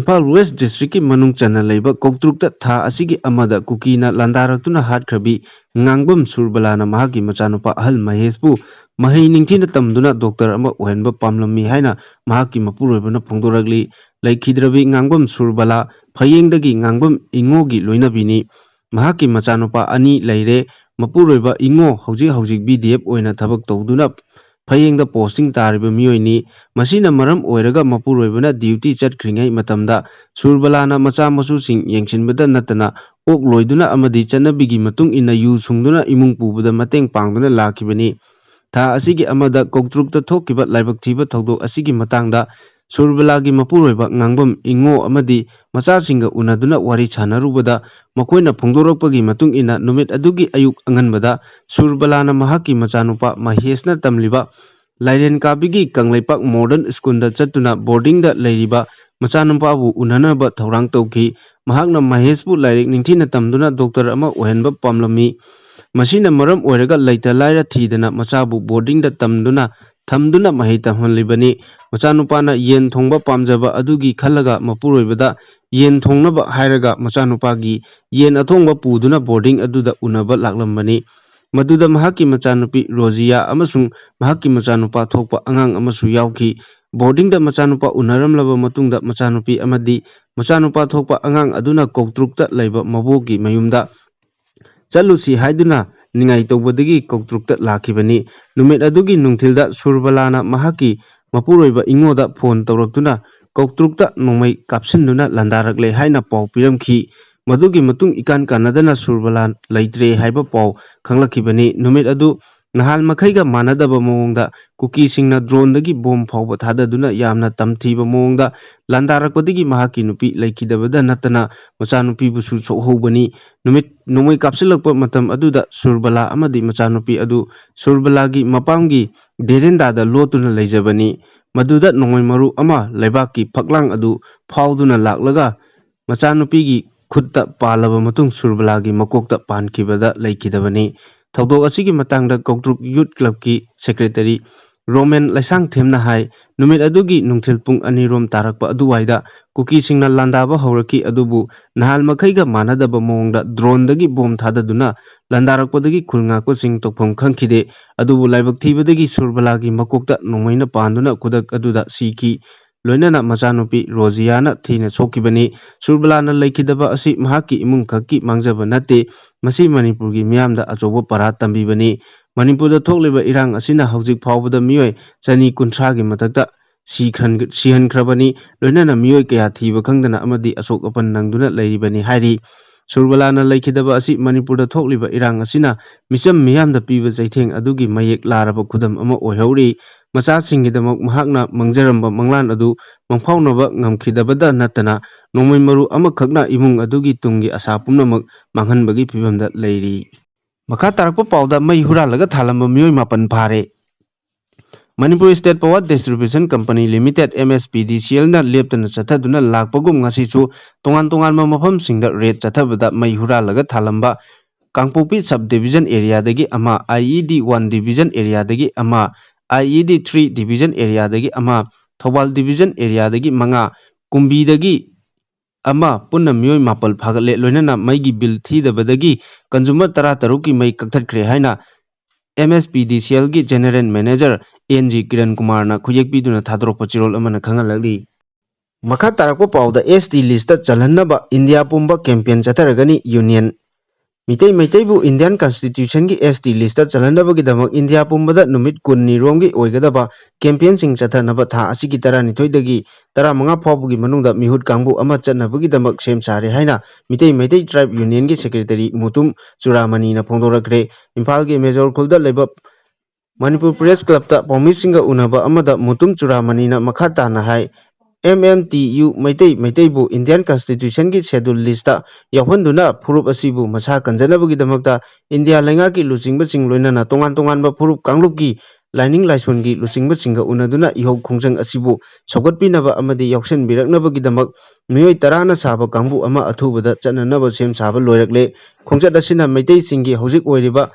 ꯏꯝꯐꯥꯜ ꯋꯦꯁ ꯗꯤꯁꯇ꯭ꯔꯤꯛꯀꯤ ꯃꯅꯨꯡ ꯆꯟꯅ ꯂꯩꯕ ꯀꯧꯇ꯭ꯔꯨꯛꯇ ꯊꯥ ꯑꯁꯤꯒꯤ ꯑꯃꯗ ꯀꯨꯀꯤꯅ ꯂꯥꯟꯗꯥꯔꯛꯇꯨꯅ ꯍꯥꯠꯈ꯭ꯔꯕꯤ ꯉꯥꯡꯕꯝ ꯁꯨꯔꯕꯂꯥꯅ ꯃꯍꯥꯛꯀꯤ ꯃꯆꯥꯅꯨꯄꯥ ꯑꯍꯜ ꯃꯍꯦꯁꯄꯨ ꯃꯍꯩ ꯅꯤꯡꯊꯤꯅ ꯇꯝꯗꯨꯅ ꯗꯣꯛꯇꯔ ꯑꯃ ꯑꯣꯏꯍꯟꯕ ꯄꯥꯝꯂꯝꯃꯤ ꯍꯥꯏꯅ ꯃꯍꯥꯛꯀꯤ ꯃꯄꯨꯔꯣꯏꯕꯅ ꯐꯣꯡꯗꯣꯔꯛꯂꯤ꯫ ꯂꯩꯈꯤꯗ꯭ꯔꯕꯤ ꯉꯥꯡꯕꯝ ꯁꯨꯔꯕꯂꯥ ꯐꯌꯦꯡꯗꯒꯤ ꯉꯥꯡꯕꯝ ꯏꯉꯣꯒꯤ ꯂꯣꯏꯅꯕꯤꯅꯤ꯫ ꯃꯍꯥꯛꯀꯤ ꯃꯆꯥꯅꯨꯄꯥ ꯑꯅꯤ ꯂꯩꯔꯦ꯫ ꯃꯄꯨꯔꯣꯏꯕ ꯏꯉꯣ ꯍꯧꯖꯤꯛ ꯍꯧꯖꯤꯛ ꯕꯤ ꯗꯤ ꯑꯦꯐ ꯑꯣꯏꯅ ꯊꯕꯛ ꯇꯧꯗꯨꯅ ꯐꯌꯦꯡꯗ ꯄꯣꯁꯇꯤꯡ ꯇꯥꯔꯤꯕ ꯃꯤꯑꯣꯏꯅꯤ꯫ ꯃꯁꯤꯅ ꯃꯔꯝ ꯑꯣꯏꯔꯒ ꯃꯄꯨꯔꯣꯏꯕꯅ ꯗ꯭ꯌꯨꯇꯤ ꯆꯠꯈ꯭ꯔꯤꯉꯩ ꯃꯇꯝꯗ ꯁꯨꯔꯕꯂꯥꯅ ꯃꯆꯥ ꯃꯁꯨꯁꯤꯡ ꯌꯦꯡꯁꯤꯟꯕꯗ ꯅꯠꯇꯅ ꯑꯣꯛ ꯂꯣꯏꯗꯨꯅ ꯑꯃꯗꯤ ꯆꯠꯅꯕꯤꯒꯤ ꯃꯇꯨꯡ ꯏꯟꯅ ꯌꯨ ꯁꯨꯡꯗꯨꯅ ꯏꯃꯨꯡ ꯄꯨꯕꯗ ꯃꯇꯦꯡ ꯄꯥꯡꯗꯨꯅ ꯂꯥꯛꯈꯤꯕꯅꯤ꯫ ꯊꯥ ꯑꯁꯤꯒꯤ ꯑꯃꯗ ꯀꯧꯇ꯭ꯔꯨꯛꯇ ꯊꯣꯛꯈꯤꯕ ꯂꯥꯏꯕꯛ ꯊꯤꯕ ꯊꯧꯗꯣꯛ ꯑꯁꯤꯒꯤ ꯃꯇꯥꯡꯗ ꯁꯨꯔꯕꯂꯥꯒꯤ ꯃꯄꯨꯔꯣꯏꯕ ꯉꯥꯡꯕꯝ ꯏꯉꯣ ꯑꯃꯗꯤ ꯃꯆꯥꯁꯤꯡꯒ ꯎꯅꯗꯨꯅ ꯋꯥꯔꯤ ꯁꯥꯟꯅꯔꯨꯕꯗ ꯃꯈꯣꯏꯅ ꯐꯣꯡꯗꯣꯔꯛꯄꯒꯤ ꯃꯇꯨꯡ ꯏꯟꯅ ꯅꯨꯃꯤꯠ ꯑꯗꯨꯒꯤ ꯑꯌꯨꯛ ꯑꯉꯟꯕꯗ ꯁꯨꯔꯕꯂꯥꯅ ꯃꯍꯥꯛꯀꯤ ꯃꯆꯥꯅꯨꯄꯥ ꯃꯍꯦꯁꯅ ꯇꯝꯂꯤꯕ ꯂꯥꯏꯔꯦꯟ ꯀꯥꯕꯤꯒꯤ ꯀꯪꯂꯩꯄꯥꯛ ꯃꯣꯗꯔꯟ ꯁ꯭ꯀꯨꯜꯗ ꯆꯠꯇꯨꯅ ꯕꯣꯔꯗꯤꯡꯗ ꯂꯩꯔꯤꯕ ꯃꯆꯥꯅꯨꯄꯥꯕꯨ ꯎꯅꯅꯕ ꯊꯧꯔꯥꯡ ꯇꯧꯈꯤ꯫ ꯃꯍꯥꯛꯅ ꯃꯍꯦꯁꯄꯨ ꯂꯥꯏꯔꯤꯛ ꯅꯤꯡꯊꯤꯅ ꯇꯝꯗꯨꯅ ꯗꯣꯛꯇꯔ ꯑꯃ ꯑꯣꯏꯍꯟꯕ ꯄꯥꯝꯂꯝꯃꯤ꯫ ꯃꯁꯤꯅ ꯃꯔꯝ ꯑꯣꯏꯔꯒ ꯂꯩꯇ ꯂꯥꯏꯔ ꯊꯤꯗꯅ ꯃꯆꯥꯕꯨ ꯕꯣꯔꯗꯤꯡꯗ ꯇꯝꯗꯨꯅ ꯊꯝꯗꯨꯅ ꯃꯍꯩ ꯇꯝꯍꯜꯂꯤꯕꯅꯤ꯫ ꯃꯆꯥꯅꯨꯄꯥꯅ ꯌꯦꯟ ꯊꯣꯡꯕ ꯄꯥꯝꯖꯕ ꯑꯗꯨꯒꯤ ꯈꯜꯂꯒ ꯃꯄꯨꯔꯣꯏꯕꯗ ꯌꯦꯟ ꯊꯣꯡꯅꯕ ꯍꯥꯏꯔꯒ ꯃꯆꯥꯅꯨꯄꯥꯒꯤ ꯌꯦꯟ ꯑꯊꯣꯡꯕ ꯄꯨꯗꯨꯅ ꯕꯣꯔꯗꯤꯡ ꯑꯗꯨꯗ ꯎꯅꯕ ꯂꯥꯛꯂꯝꯕꯅꯤ꯫ ꯃꯗꯨꯗ ꯃꯍꯥꯛꯀꯤ ꯃꯆꯥꯅꯨꯄꯤ ꯔꯣꯖꯤꯌꯥ ꯑꯃꯁꯨꯡ ꯃꯍꯥꯛꯀꯤ ꯃꯆꯥꯅꯨꯄꯥ ꯊꯣꯛꯄ ꯑꯉꯥꯡ ꯑꯃꯁꯨ ꯌꯥꯎꯈꯤ꯫ ꯕꯣꯔꯗꯤꯡꯗ ꯃꯆꯥꯅꯨꯄꯥ ꯎꯅꯔꯝꯂꯕ ꯃꯇꯨꯡꯗ ꯃꯆꯥꯅꯨꯄꯤ ꯑꯃꯗꯤ ꯃꯆꯥꯅꯨꯄꯥ ꯊꯣꯛꯄ ꯑꯉꯥꯡ ꯑꯗꯨꯅ ꯀꯧꯇ꯭ꯔꯨꯛꯇ ꯂꯩꯕ ꯃꯕꯣꯛꯀꯤ ꯃꯌꯨꯝꯗ ꯆꯠꯂꯨꯁꯤ ꯍꯥꯏꯗꯨꯅ ꯅꯤꯡꯉꯥꯏ ꯇꯧꯕꯗꯒꯤ ꯀꯧꯇ꯭ꯔꯨꯛꯇ ꯂꯥꯛꯈꯤꯕꯅꯤ꯫ ꯅꯨꯃꯤꯠ ꯑꯗꯨꯒꯤ ꯅꯨꯡꯊꯤꯜꯗ ꯁꯨꯔꯕꯂꯥꯅ ꯃꯍꯥꯛꯀꯤ ꯃꯄꯨꯔꯣꯏꯕ ꯏꯉꯣꯗ ꯐꯣꯟ ꯇꯧꯔꯛꯇꯨꯅ ꯀꯧꯇ꯭ꯔꯨꯛꯇ ꯅꯣꯡꯃꯩ ꯀꯥꯞꯁꯤꯟꯗꯨꯅ ꯂꯥꯟꯗꯥꯔꯛꯂꯦ ꯍꯥꯏꯅ ꯄꯥꯎ ꯄꯤꯔꯝꯈꯤ꯫ ꯃꯗꯨꯒꯤ ꯃꯇꯨꯡ ꯏꯀꯥꯟ ꯀꯥꯟꯅꯗꯅ ꯁꯨꯔꯕꯂꯥ ꯂꯩꯇ꯭ꯔꯦ ꯍꯥꯏꯕ ꯄꯥꯎ ꯈꯪꯂꯛꯈꯤꯕꯅꯤ꯫ ꯅꯨꯃꯤꯠ ꯑꯗꯨ ꯅꯍꯥꯟ ꯃꯈꯩꯒ ꯃꯥꯟꯅꯗꯕ ꯃꯑꯣꯡꯗ ꯀꯨꯀꯤꯁꯤꯡꯅ ꯗ꯭ꯔꯣꯟꯗꯒꯤ ꯕꯣꯝ ꯐꯥꯎꯕ ꯊꯥꯗꯗꯨꯅ ꯌꯥꯝꯅ ꯇꯝꯊꯤꯕ ꯃꯑꯣꯡꯗ ꯂꯥꯟꯗꯥꯔꯛꯄꯗꯒꯤ ꯃꯍꯥꯛꯀꯤ ꯅꯨꯄꯤ ꯂꯩꯈꯤꯗꯕꯗ ꯅꯠꯇꯅ ꯃꯆꯥꯅꯨꯄꯤꯕꯨꯁꯨ ꯁꯣꯛꯍꯧꯕꯅꯤ꯫ ꯅꯨꯃꯤꯠ ꯅꯣꯡꯃꯩ ꯀꯥꯞꯁꯤꯜꯂꯛꯄ ꯃꯇꯝ ꯑꯗꯨꯗ ꯁꯨꯔꯕꯂꯥ ꯑꯃꯗꯤ ꯃꯆꯥꯅꯨꯄꯤ ꯑꯗꯨ ꯁꯨꯔꯕꯂꯥꯒꯤ ꯃꯄꯥꯝꯒꯤ ꯕꯦꯔꯦꯟꯗꯥꯗ ꯂꯣꯠꯇꯨꯅ ꯂꯩꯖꯕꯅꯤ꯫ ꯃꯗꯨꯗ ꯅꯣꯡꯃꯩ ꯃꯔꯨ ꯑꯃ ꯂꯩꯕꯥꯛꯀꯤ ꯐꯛꯂꯥꯡ ꯑꯗꯨ ꯐꯥꯎꯗꯨꯅ ꯂꯥꯛꯂꯒ ꯃꯆꯥꯅꯨꯄꯤꯒꯤ ꯈꯨꯠꯇ ꯄꯥꯜꯂꯕ ꯃꯇꯨꯡ ꯁꯨꯔꯕꯂꯥꯒꯤ ꯃꯀꯣꯛꯇ ꯄꯥꯟꯈꯤꯕꯗ ꯂꯩꯈꯤꯗꯕꯅꯤ꯫ ꯊꯧꯗꯣꯛ ꯑꯁꯤꯒꯤ ꯃꯇꯥꯡꯗ ꯀꯧꯇ꯭ꯔꯨꯛ ꯌꯨꯠ ꯀ꯭ꯂꯕꯀꯤ ꯁꯦꯀ꯭ꯔꯦꯇꯔꯤ ꯔꯣꯃꯦꯟ ꯂꯩꯁꯥꯡꯊꯦꯝꯅ ꯍꯥꯏ, ꯅꯨꯃꯤꯠ ꯑꯗꯨꯒꯤ ꯅꯨꯡꯊꯤꯜ ꯄꯨꯡ ꯑꯅꯤꯔꯣꯝ ꯇꯥꯔꯛꯄ ꯑꯗꯨꯋꯥꯏꯗ ꯀꯨꯀꯤꯁꯤꯡꯅ ꯂꯥꯟꯗꯥꯕ ꯍꯧꯔꯛꯈꯤ꯫ ꯑꯗꯨꯕꯨ ꯅꯍꯥꯟ ꯃꯈꯩꯒ ꯃꯥꯟꯅꯗꯕ ꯃꯑꯣꯡꯗ ꯗ꯭ꯔꯣꯟꯗꯒꯤ ꯕꯣꯝ ꯊꯥꯗꯗꯨꯅ ꯂꯥꯟꯗꯥꯔꯛꯄꯗꯒꯤ ꯈꯨꯜ ꯉꯥꯛꯄꯁꯤꯡ ꯇꯧꯐꯝ ꯈꯪꯈꯤꯗꯦ꯫ ꯑꯗꯨꯕꯨ ꯂꯥꯏꯕꯛ ꯊꯤꯕꯗꯒꯤ ꯁꯨꯔꯕꯂꯥꯒꯤ ꯃꯀꯣꯛꯇ ꯅꯣꯡꯃꯩꯅ ꯄꯥꯟꯗꯨꯅ ꯈꯨꯗꯛ ꯑꯗꯨꯗ ꯁꯤꯈꯤ꯫ ꯂꯣꯏꯅꯅ ꯃꯆꯥꯅꯨꯄꯤ ꯔꯣꯖꯤꯌꯥꯅ ꯊꯤꯅ ꯁꯣꯛꯈꯤꯕꯅꯤ꯫ ꯁꯨꯔꯕꯂꯥꯅ ꯂꯩꯈꯤꯗꯕ ꯑꯁꯤ ꯃꯍꯥꯛꯀꯤ ꯏꯃꯨꯡ ꯈꯛꯀꯤ ꯃꯥꯡꯖꯕ ꯅꯠꯇꯦ, ꯃꯁꯤ ꯃꯅꯤꯄꯨꯔꯒꯤ ꯃꯤꯌꯥꯝꯗ ꯑꯆꯧꯕ ꯄꯔꯥ ꯇꯝꯕꯤꯕꯅꯤ꯫ ꯃꯅꯤꯄꯨꯔꯗ ꯊꯣꯛꯂꯤꯕ ꯏꯔꯥꯡ ꯑꯁꯤꯅ ꯍꯧꯖꯤꯛ ꯐꯥꯎꯕꯗ ꯃꯤꯑꯣꯏ ꯆꯅꯤ ꯀꯨꯟꯊ꯭ꯔꯥꯒꯤ ꯃꯊꯛꯇ ꯁꯤꯈ꯭ꯔꯟ-, ꯁꯤꯍꯟꯈ꯭ꯔꯕꯅꯤ, ꯂꯣꯏꯅꯅ ꯃꯤꯑꯣꯏ ꯀꯌꯥ ꯊꯤꯕ ꯈꯪꯗꯅ ꯑꯃꯗꯤ ꯑꯁꯣꯛ ꯑꯄꯟ ꯅꯪꯗꯨꯅ ꯂꯩꯔꯤꯕꯅꯤ ꯍꯥꯏꯔꯤ꯫ ꯁꯨꯔꯕꯂꯥꯅ ꯂꯩꯈꯤꯗꯕ ꯑꯁꯤ ꯃꯅꯤꯄꯨꯔꯗ ꯊꯣꯛꯂꯤꯕ ꯏꯔꯥꯡ ꯑꯁꯤꯅ ꯃꯤꯆꯝ ꯃꯤꯌꯥꯝꯗ ꯄꯤꯕ ꯆꯩꯊꯦꯡ ꯑꯗꯨꯒꯤ ꯃꯌꯦꯛ ꯂꯥꯔꯕ ꯈꯨꯗꯝ ꯑꯃ ꯑꯣꯏꯍꯧꯔꯤ꯫ ꯃꯆꯥꯁꯤꯡꯒꯤꯗꯃꯛ ꯃꯍꯥꯛꯅ ꯃꯪꯖꯔꯝꯕ ꯃꯪꯂꯥꯟ ꯑꯗꯨ ꯃꯪꯐꯥꯎꯅꯕ ꯉꯝꯈꯤꯗꯕꯗ ꯅꯠꯇꯅ, ꯅꯣꯡꯃꯩ ꯃꯔꯨ ꯑꯃꯈꯛꯅ ꯏꯃꯨꯡ ꯑꯗꯨꯒꯤ ꯇꯨꯡꯒꯤ ꯑꯁꯥ ꯄꯨꯝꯅꯃꯛ ꯃꯥꯡꯍꯟꯕꯒꯤ ꯐꯤꯕꯝꯗ ꯂꯩꯔꯤ꯫ ꯃꯈꯥ ꯇꯥꯔꯛꯄ ꯄꯥꯎꯗ ꯃꯩ ꯍꯨꯔꯥꯜꯂꯒ ꯊꯥꯜꯂꯝꯕ ꯃꯤꯑꯣꯏ ꯃꯥꯄꯟ ꯐꯥꯔꯦ꯫ Manipur state power distribution company limited, M S P D C ꯑꯦꯜꯅ ꯂꯦꯞꯇꯅ ꯆꯠꯊꯗꯨꯅ ꯂꯥꯛꯄꯒꯨꯝ ꯉꯁꯤꯁꯨ ꯇꯣꯉꯥꯟ ꯇꯣꯉꯥꯟꯕ ꯃꯐꯝꯁꯤꯡꯗ ꯔꯦꯗ ꯆꯠꯊꯕꯗ ꯃꯩ ꯍꯨꯔꯥꯜꯂꯒ ꯊꯥꯜꯂꯝꯕ ꯀꯥꯡꯄꯣꯛꯄꯤ ꯁꯕ ꯗꯤꯕꯤꯖꯟ ꯑꯦꯔꯤꯌꯥꯗꯒꯤ ꯑꯃ, ꯑꯥꯏ ꯏ ꯗꯤ ꯋꯥꯟ ꯗꯤꯕꯤꯖꯟ ꯑꯦꯔꯤꯌꯥꯗꯒꯤ ꯑꯃ, ꯑꯥꯏ ꯏ ꯗꯤ ꯊ꯭ꯔꯤ ꯗꯤꯕꯤꯖꯟ ꯑꯦꯔꯤꯌꯥꯗꯒꯤ ꯑꯃ, ꯊꯧꯕꯥꯜ ꯗꯤꯕꯤꯖꯟ ꯑꯦꯔꯤꯌꯥꯗꯒꯤ ꯃꯉꯥ, ꯀꯨꯝꯕꯤꯗꯒꯤ ꯑꯃ, ꯄꯨꯟꯅ ꯃꯤꯑꯣꯏ ꯃꯥꯄꯜ ꯐꯥꯒꯠꯂꯦ꯫ ꯂꯣꯏꯅꯅ ꯃꯩꯒꯤ ꯕꯤꯜ ꯊꯤꯗꯕꯗꯒꯤ ꯀꯟꯖꯨꯃꯔ ꯇꯔꯥꯇꯔꯨꯛꯀꯤ ꯃꯩ ꯀꯛꯊꯠꯈ꯭ꯔꯦ ꯍꯥꯏꯅ M S P D C ꯑꯦꯜꯒꯤ general manager N G Kiran ꯀꯨꯃꯥꯔꯅ ꯈꯨꯌꯦꯛ ꯄꯤꯗꯨꯅ ꯊꯥꯗꯣꯔꯛꯄ ꯆꯦꯔꯣꯜ ꯑꯃꯅ ꯈꯪꯍꯜꯂꯛꯂꯤ꯫ ꯃꯈꯥ ꯇꯥꯔꯛꯄ ꯄꯥꯎꯗ ꯑꯦꯁ ꯇꯤ ꯂꯤꯁꯇ ꯆꯜꯍꯟꯅꯕ ꯏꯟꯗꯤꯌꯥ ꯄꯨꯝꯕ ꯀꯦꯝꯄꯦꯟ ꯆꯠꯊꯔꯒꯅꯤ ꯌꯨꯅꯤꯌꯟ꯫ ꯃꯤꯇꯩ ꯃꯩꯇꯩꯕꯨ ꯏꯟꯗꯤꯌꯟ ꯀꯟꯁꯇꯤꯇ꯭ꯌꯨꯁꯟꯒꯤ ꯑꯦꯁ ꯇꯤ ꯂꯤꯁꯇ ꯆꯜꯍꯟꯅꯕꯒꯤꯗꯃꯛ ꯏꯟꯗꯤꯌꯥ ꯄꯨꯝꯕꯗ ꯅꯨꯃꯤꯠ ꯀꯨꯟꯅꯤ ꯔꯣꯝꯒꯤ ꯑꯣꯏꯒꯗꯕ ꯀꯦꯝꯄꯦꯟꯁꯤꯡ ꯆꯠꯊꯅꯕ ꯊꯥ ꯑꯁꯤꯒꯤ ꯇꯔꯥꯅꯤꯊꯣꯏꯗꯒꯤ ꯇꯔꯥꯃꯉꯥ ꯐꯥꯎꯕꯒꯤ ꯃꯅꯨꯡꯗ ꯃꯤꯍꯨꯠ ꯀꯥꯡꯕꯨ ꯑꯃ ꯆꯠꯅꯕꯒꯤꯗꯃꯛ ꯁꯦꯝ ꯁꯥꯔꯦ ꯍꯥꯏꯅ ꯃꯤꯇꯩ ꯃꯩꯇꯩ ꯇ꯭ꯔꯥꯏꯕ ꯌꯨꯅꯤꯌꯟꯒꯤ ꯁꯦꯀ꯭ꯔꯦꯇꯔꯤ ꯃꯨꯇꯨꯝ ꯆꯨꯔꯥꯃꯅꯤꯅ ꯐꯣꯡꯗꯣꯔꯛꯈ꯭ꯔꯦ꯫ ꯏꯝꯐꯥꯜꯒꯤ ꯃꯦꯖꯣꯔ ꯈꯨꯜꯗ ꯂꯩꯕ ꯃꯅꯤꯄꯨꯔ ꯄ꯭ꯔꯦꯁ ꯀ꯭ꯂꯕꯇ ꯄꯥꯎꯃꯤꯁꯤꯡꯒ ꯎꯅꯕ ꯑꯃꯗ ꯃꯨꯇꯨꯝ ꯆꯨꯔꯥꯃꯅꯤꯅ ꯃꯈꯥ ꯇꯥꯅ ꯍꯥꯏ, M M T U Meitei ꯃꯩꯇꯩꯕꯨ ꯏꯟꯗꯤꯌꯟ ꯀꯟꯁꯇꯤꯇ꯭ꯌꯨꯁꯟꯒꯤ ꯁꯦꯗꯨꯜ ꯂꯤꯁꯇ ꯌꯥꯎꯍꯟꯗꯨꯅ ꯐꯨꯔꯨꯞ ꯑꯁꯤꯕꯨ ꯃꯁꯥ ꯀꯟꯖꯅꯕꯒꯤꯗꯃꯛꯇ ꯏꯟꯗꯤꯌꯥ ꯂꯩꯉꯥꯛꯀꯤ ꯂꯨꯆꯤꯡꯕꯁꯤꯡ ꯂꯣꯏꯅꯅ ꯇꯣꯉꯥꯟ ꯇꯣꯉꯥꯟꯕ ꯐꯨꯔꯨꯞ ꯀꯥꯡꯂꯨꯞꯀꯤ ꯂꯥꯏꯅꯤꯡ ꯂꯥꯏꯁꯣꯟꯒꯤ ꯂꯨꯆꯤꯡꯕꯁꯤꯡꯒ ꯎꯅꯗꯨꯅ ꯏꯍꯧ ꯈꯣꯡꯖꯪ ꯑꯁꯤꯕꯨ ꯁꯧꯒꯠꯄꯤꯅꯕ ꯑꯃꯗꯤ ꯌꯥꯎꯁꯤꯟꯕꯤꯔꯛꯅꯕꯒꯤꯗꯃꯛ ꯃꯤꯑꯣꯏ ꯇꯔꯥꯅ ꯁꯥꯕ ꯀꯥꯡꯕꯨ ꯑꯃ ꯑꯊꯨꯕꯗ ꯆꯠꯅꯅꯕ ꯁꯦꯝ ꯁꯥꯕ ꯂꯣꯏꯔꯛꯂꯦ꯫ ꯈꯣꯡꯆꯠ ꯑꯁꯤꯅ ꯃꯩꯇꯩꯁꯤꯡꯒꯤ ꯍꯧꯖꯤꯛ ꯑꯣꯏꯔꯤꯕ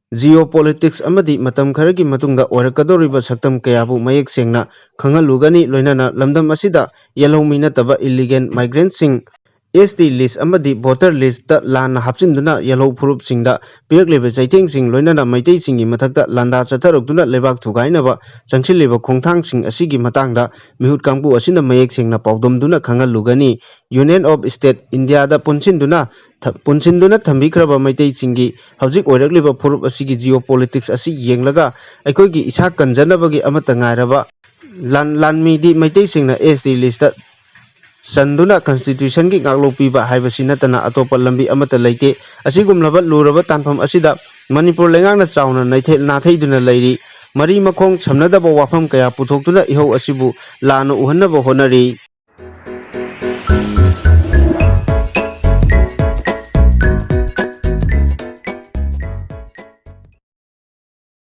geopolitics ꯑꯃꯗꯤ ꯃꯇꯝ ꯈꯔꯒꯤ ꯃꯇꯨꯡꯗ ꯑꯣꯏꯔꯛꯀꯗꯧꯔꯤꯕ ꯁꯛꯇꯝ ꯀꯌꯥꯕꯨ ꯃꯌꯦꯛ ꯁꯦꯡꯅ ꯈꯪꯍꯜꯂꯨꯒꯅꯤ꯫ ꯂꯣꯏꯅꯅ ꯂꯝꯗꯝ ꯑꯁꯤꯗ ꯌꯦꯜꯍꯧꯃꯤ ꯅꯠꯇꯕ illegal migrantꯁꯤꯡ, S T list ꯑꯃꯗꯤ voter listꯇ ꯂꯥꯟꯅ ꯍꯥꯞꯆꯤꯟꯗꯨꯅ ꯌꯦꯜꯍꯧ ꯐꯨꯔꯨꯞꯁꯤꯡꯗ ꯄꯤꯔꯛꯂꯤꯕ ꯆꯩꯊꯦꯡꯁꯤꯡ, ꯂꯣꯏꯅꯅ ꯃꯩꯇꯩꯁꯤꯡꯒꯤ ꯃꯊꯛꯇ ꯂꯥꯟꯗꯥ ꯆꯠꯊꯔꯛꯇꯨꯅ ꯂꯩꯕꯥꯛ ꯊꯨꯒꯥꯏꯅꯕ ꯆꯪꯁꯤꯜꯂꯤꯕ ꯈꯣꯡꯊꯥꯡꯁꯤꯡ ꯑꯁꯤꯒꯤ ꯃꯇꯥꯡꯗ ꯃꯤꯍꯨꯠ ꯀꯥꯡꯕꯨ ꯑꯁꯤꯅ ꯃꯌꯦꯛ ꯁꯦꯡꯅ ꯄꯥꯎꯗꯝꯗꯨꯅ ꯈꯪꯍꯜꯂꯨꯒꯅꯤ꯫ Union of State Indiaꯗ ꯄꯨꯟꯁꯤꯟꯗꯨꯅ ꯊ-, ꯄꯨꯟꯁꯤꯟꯗꯨꯅ ꯊꯝꯕꯤꯈ꯭ꯔꯕ ꯃꯩꯇꯩꯁꯤꯡꯒꯤ ꯍꯧꯖꯤꯛ ꯑꯣꯏꯔꯛꯂꯤꯕ ꯐꯨꯔꯨꯞ ꯑꯁꯤꯒꯤ geopolitics ꯑꯁꯤ ꯌꯦꯡꯂꯒ ꯑꯩꯈꯣꯏꯒꯤ ꯏꯁꯥ ꯀꯟꯖꯅꯕꯒꯤ ꯑꯃꯠꯇ ꯉꯥꯏꯔꯕ ꯂꯥꯟ-, ꯂꯥꯟꯃꯤꯗꯤ ꯃꯩꯇꯩꯁꯤꯡꯅ S T listꯇ ꯆꯟꯗꯨꯅ constitutionꯒꯤ ꯉꯥꯛꯂꯧ ꯄꯤꯕ ꯍꯥꯏꯕꯁꯤ ꯅꯠꯇꯅ ꯑꯇꯣꯞꯄ ꯂꯝꯕꯤ ꯑꯃꯠꯇ ꯂꯩꯇꯦ꯫ ꯑꯁꯤꯒꯨꯝꯂꯕ ꯂꯨꯔꯕ ꯇꯥꯟꯐꯝ ꯑꯁꯤꯗ ꯃꯅꯤꯄꯨꯔ ꯂꯩꯉꯥꯛꯅ ꯆꯥꯎꯅ ꯅꯩꯊꯦ-, ꯅꯥꯊꯩꯗꯨꯅ ꯂꯩꯔꯤ꯫ ꯃꯔꯤ ꯃꯈꯣꯡ ꯁꯝꯅꯗꯕ ꯋꯥꯐꯝ ꯀꯌꯥ ꯄꯨꯊꯣꯛꯇꯨꯅ ꯏꯍꯧ ꯑꯁꯤꯕꯨ ꯂꯥꯟꯅ ꯎꯍꯟꯅꯕ ꯍꯣꯠꯅꯔꯤ꯫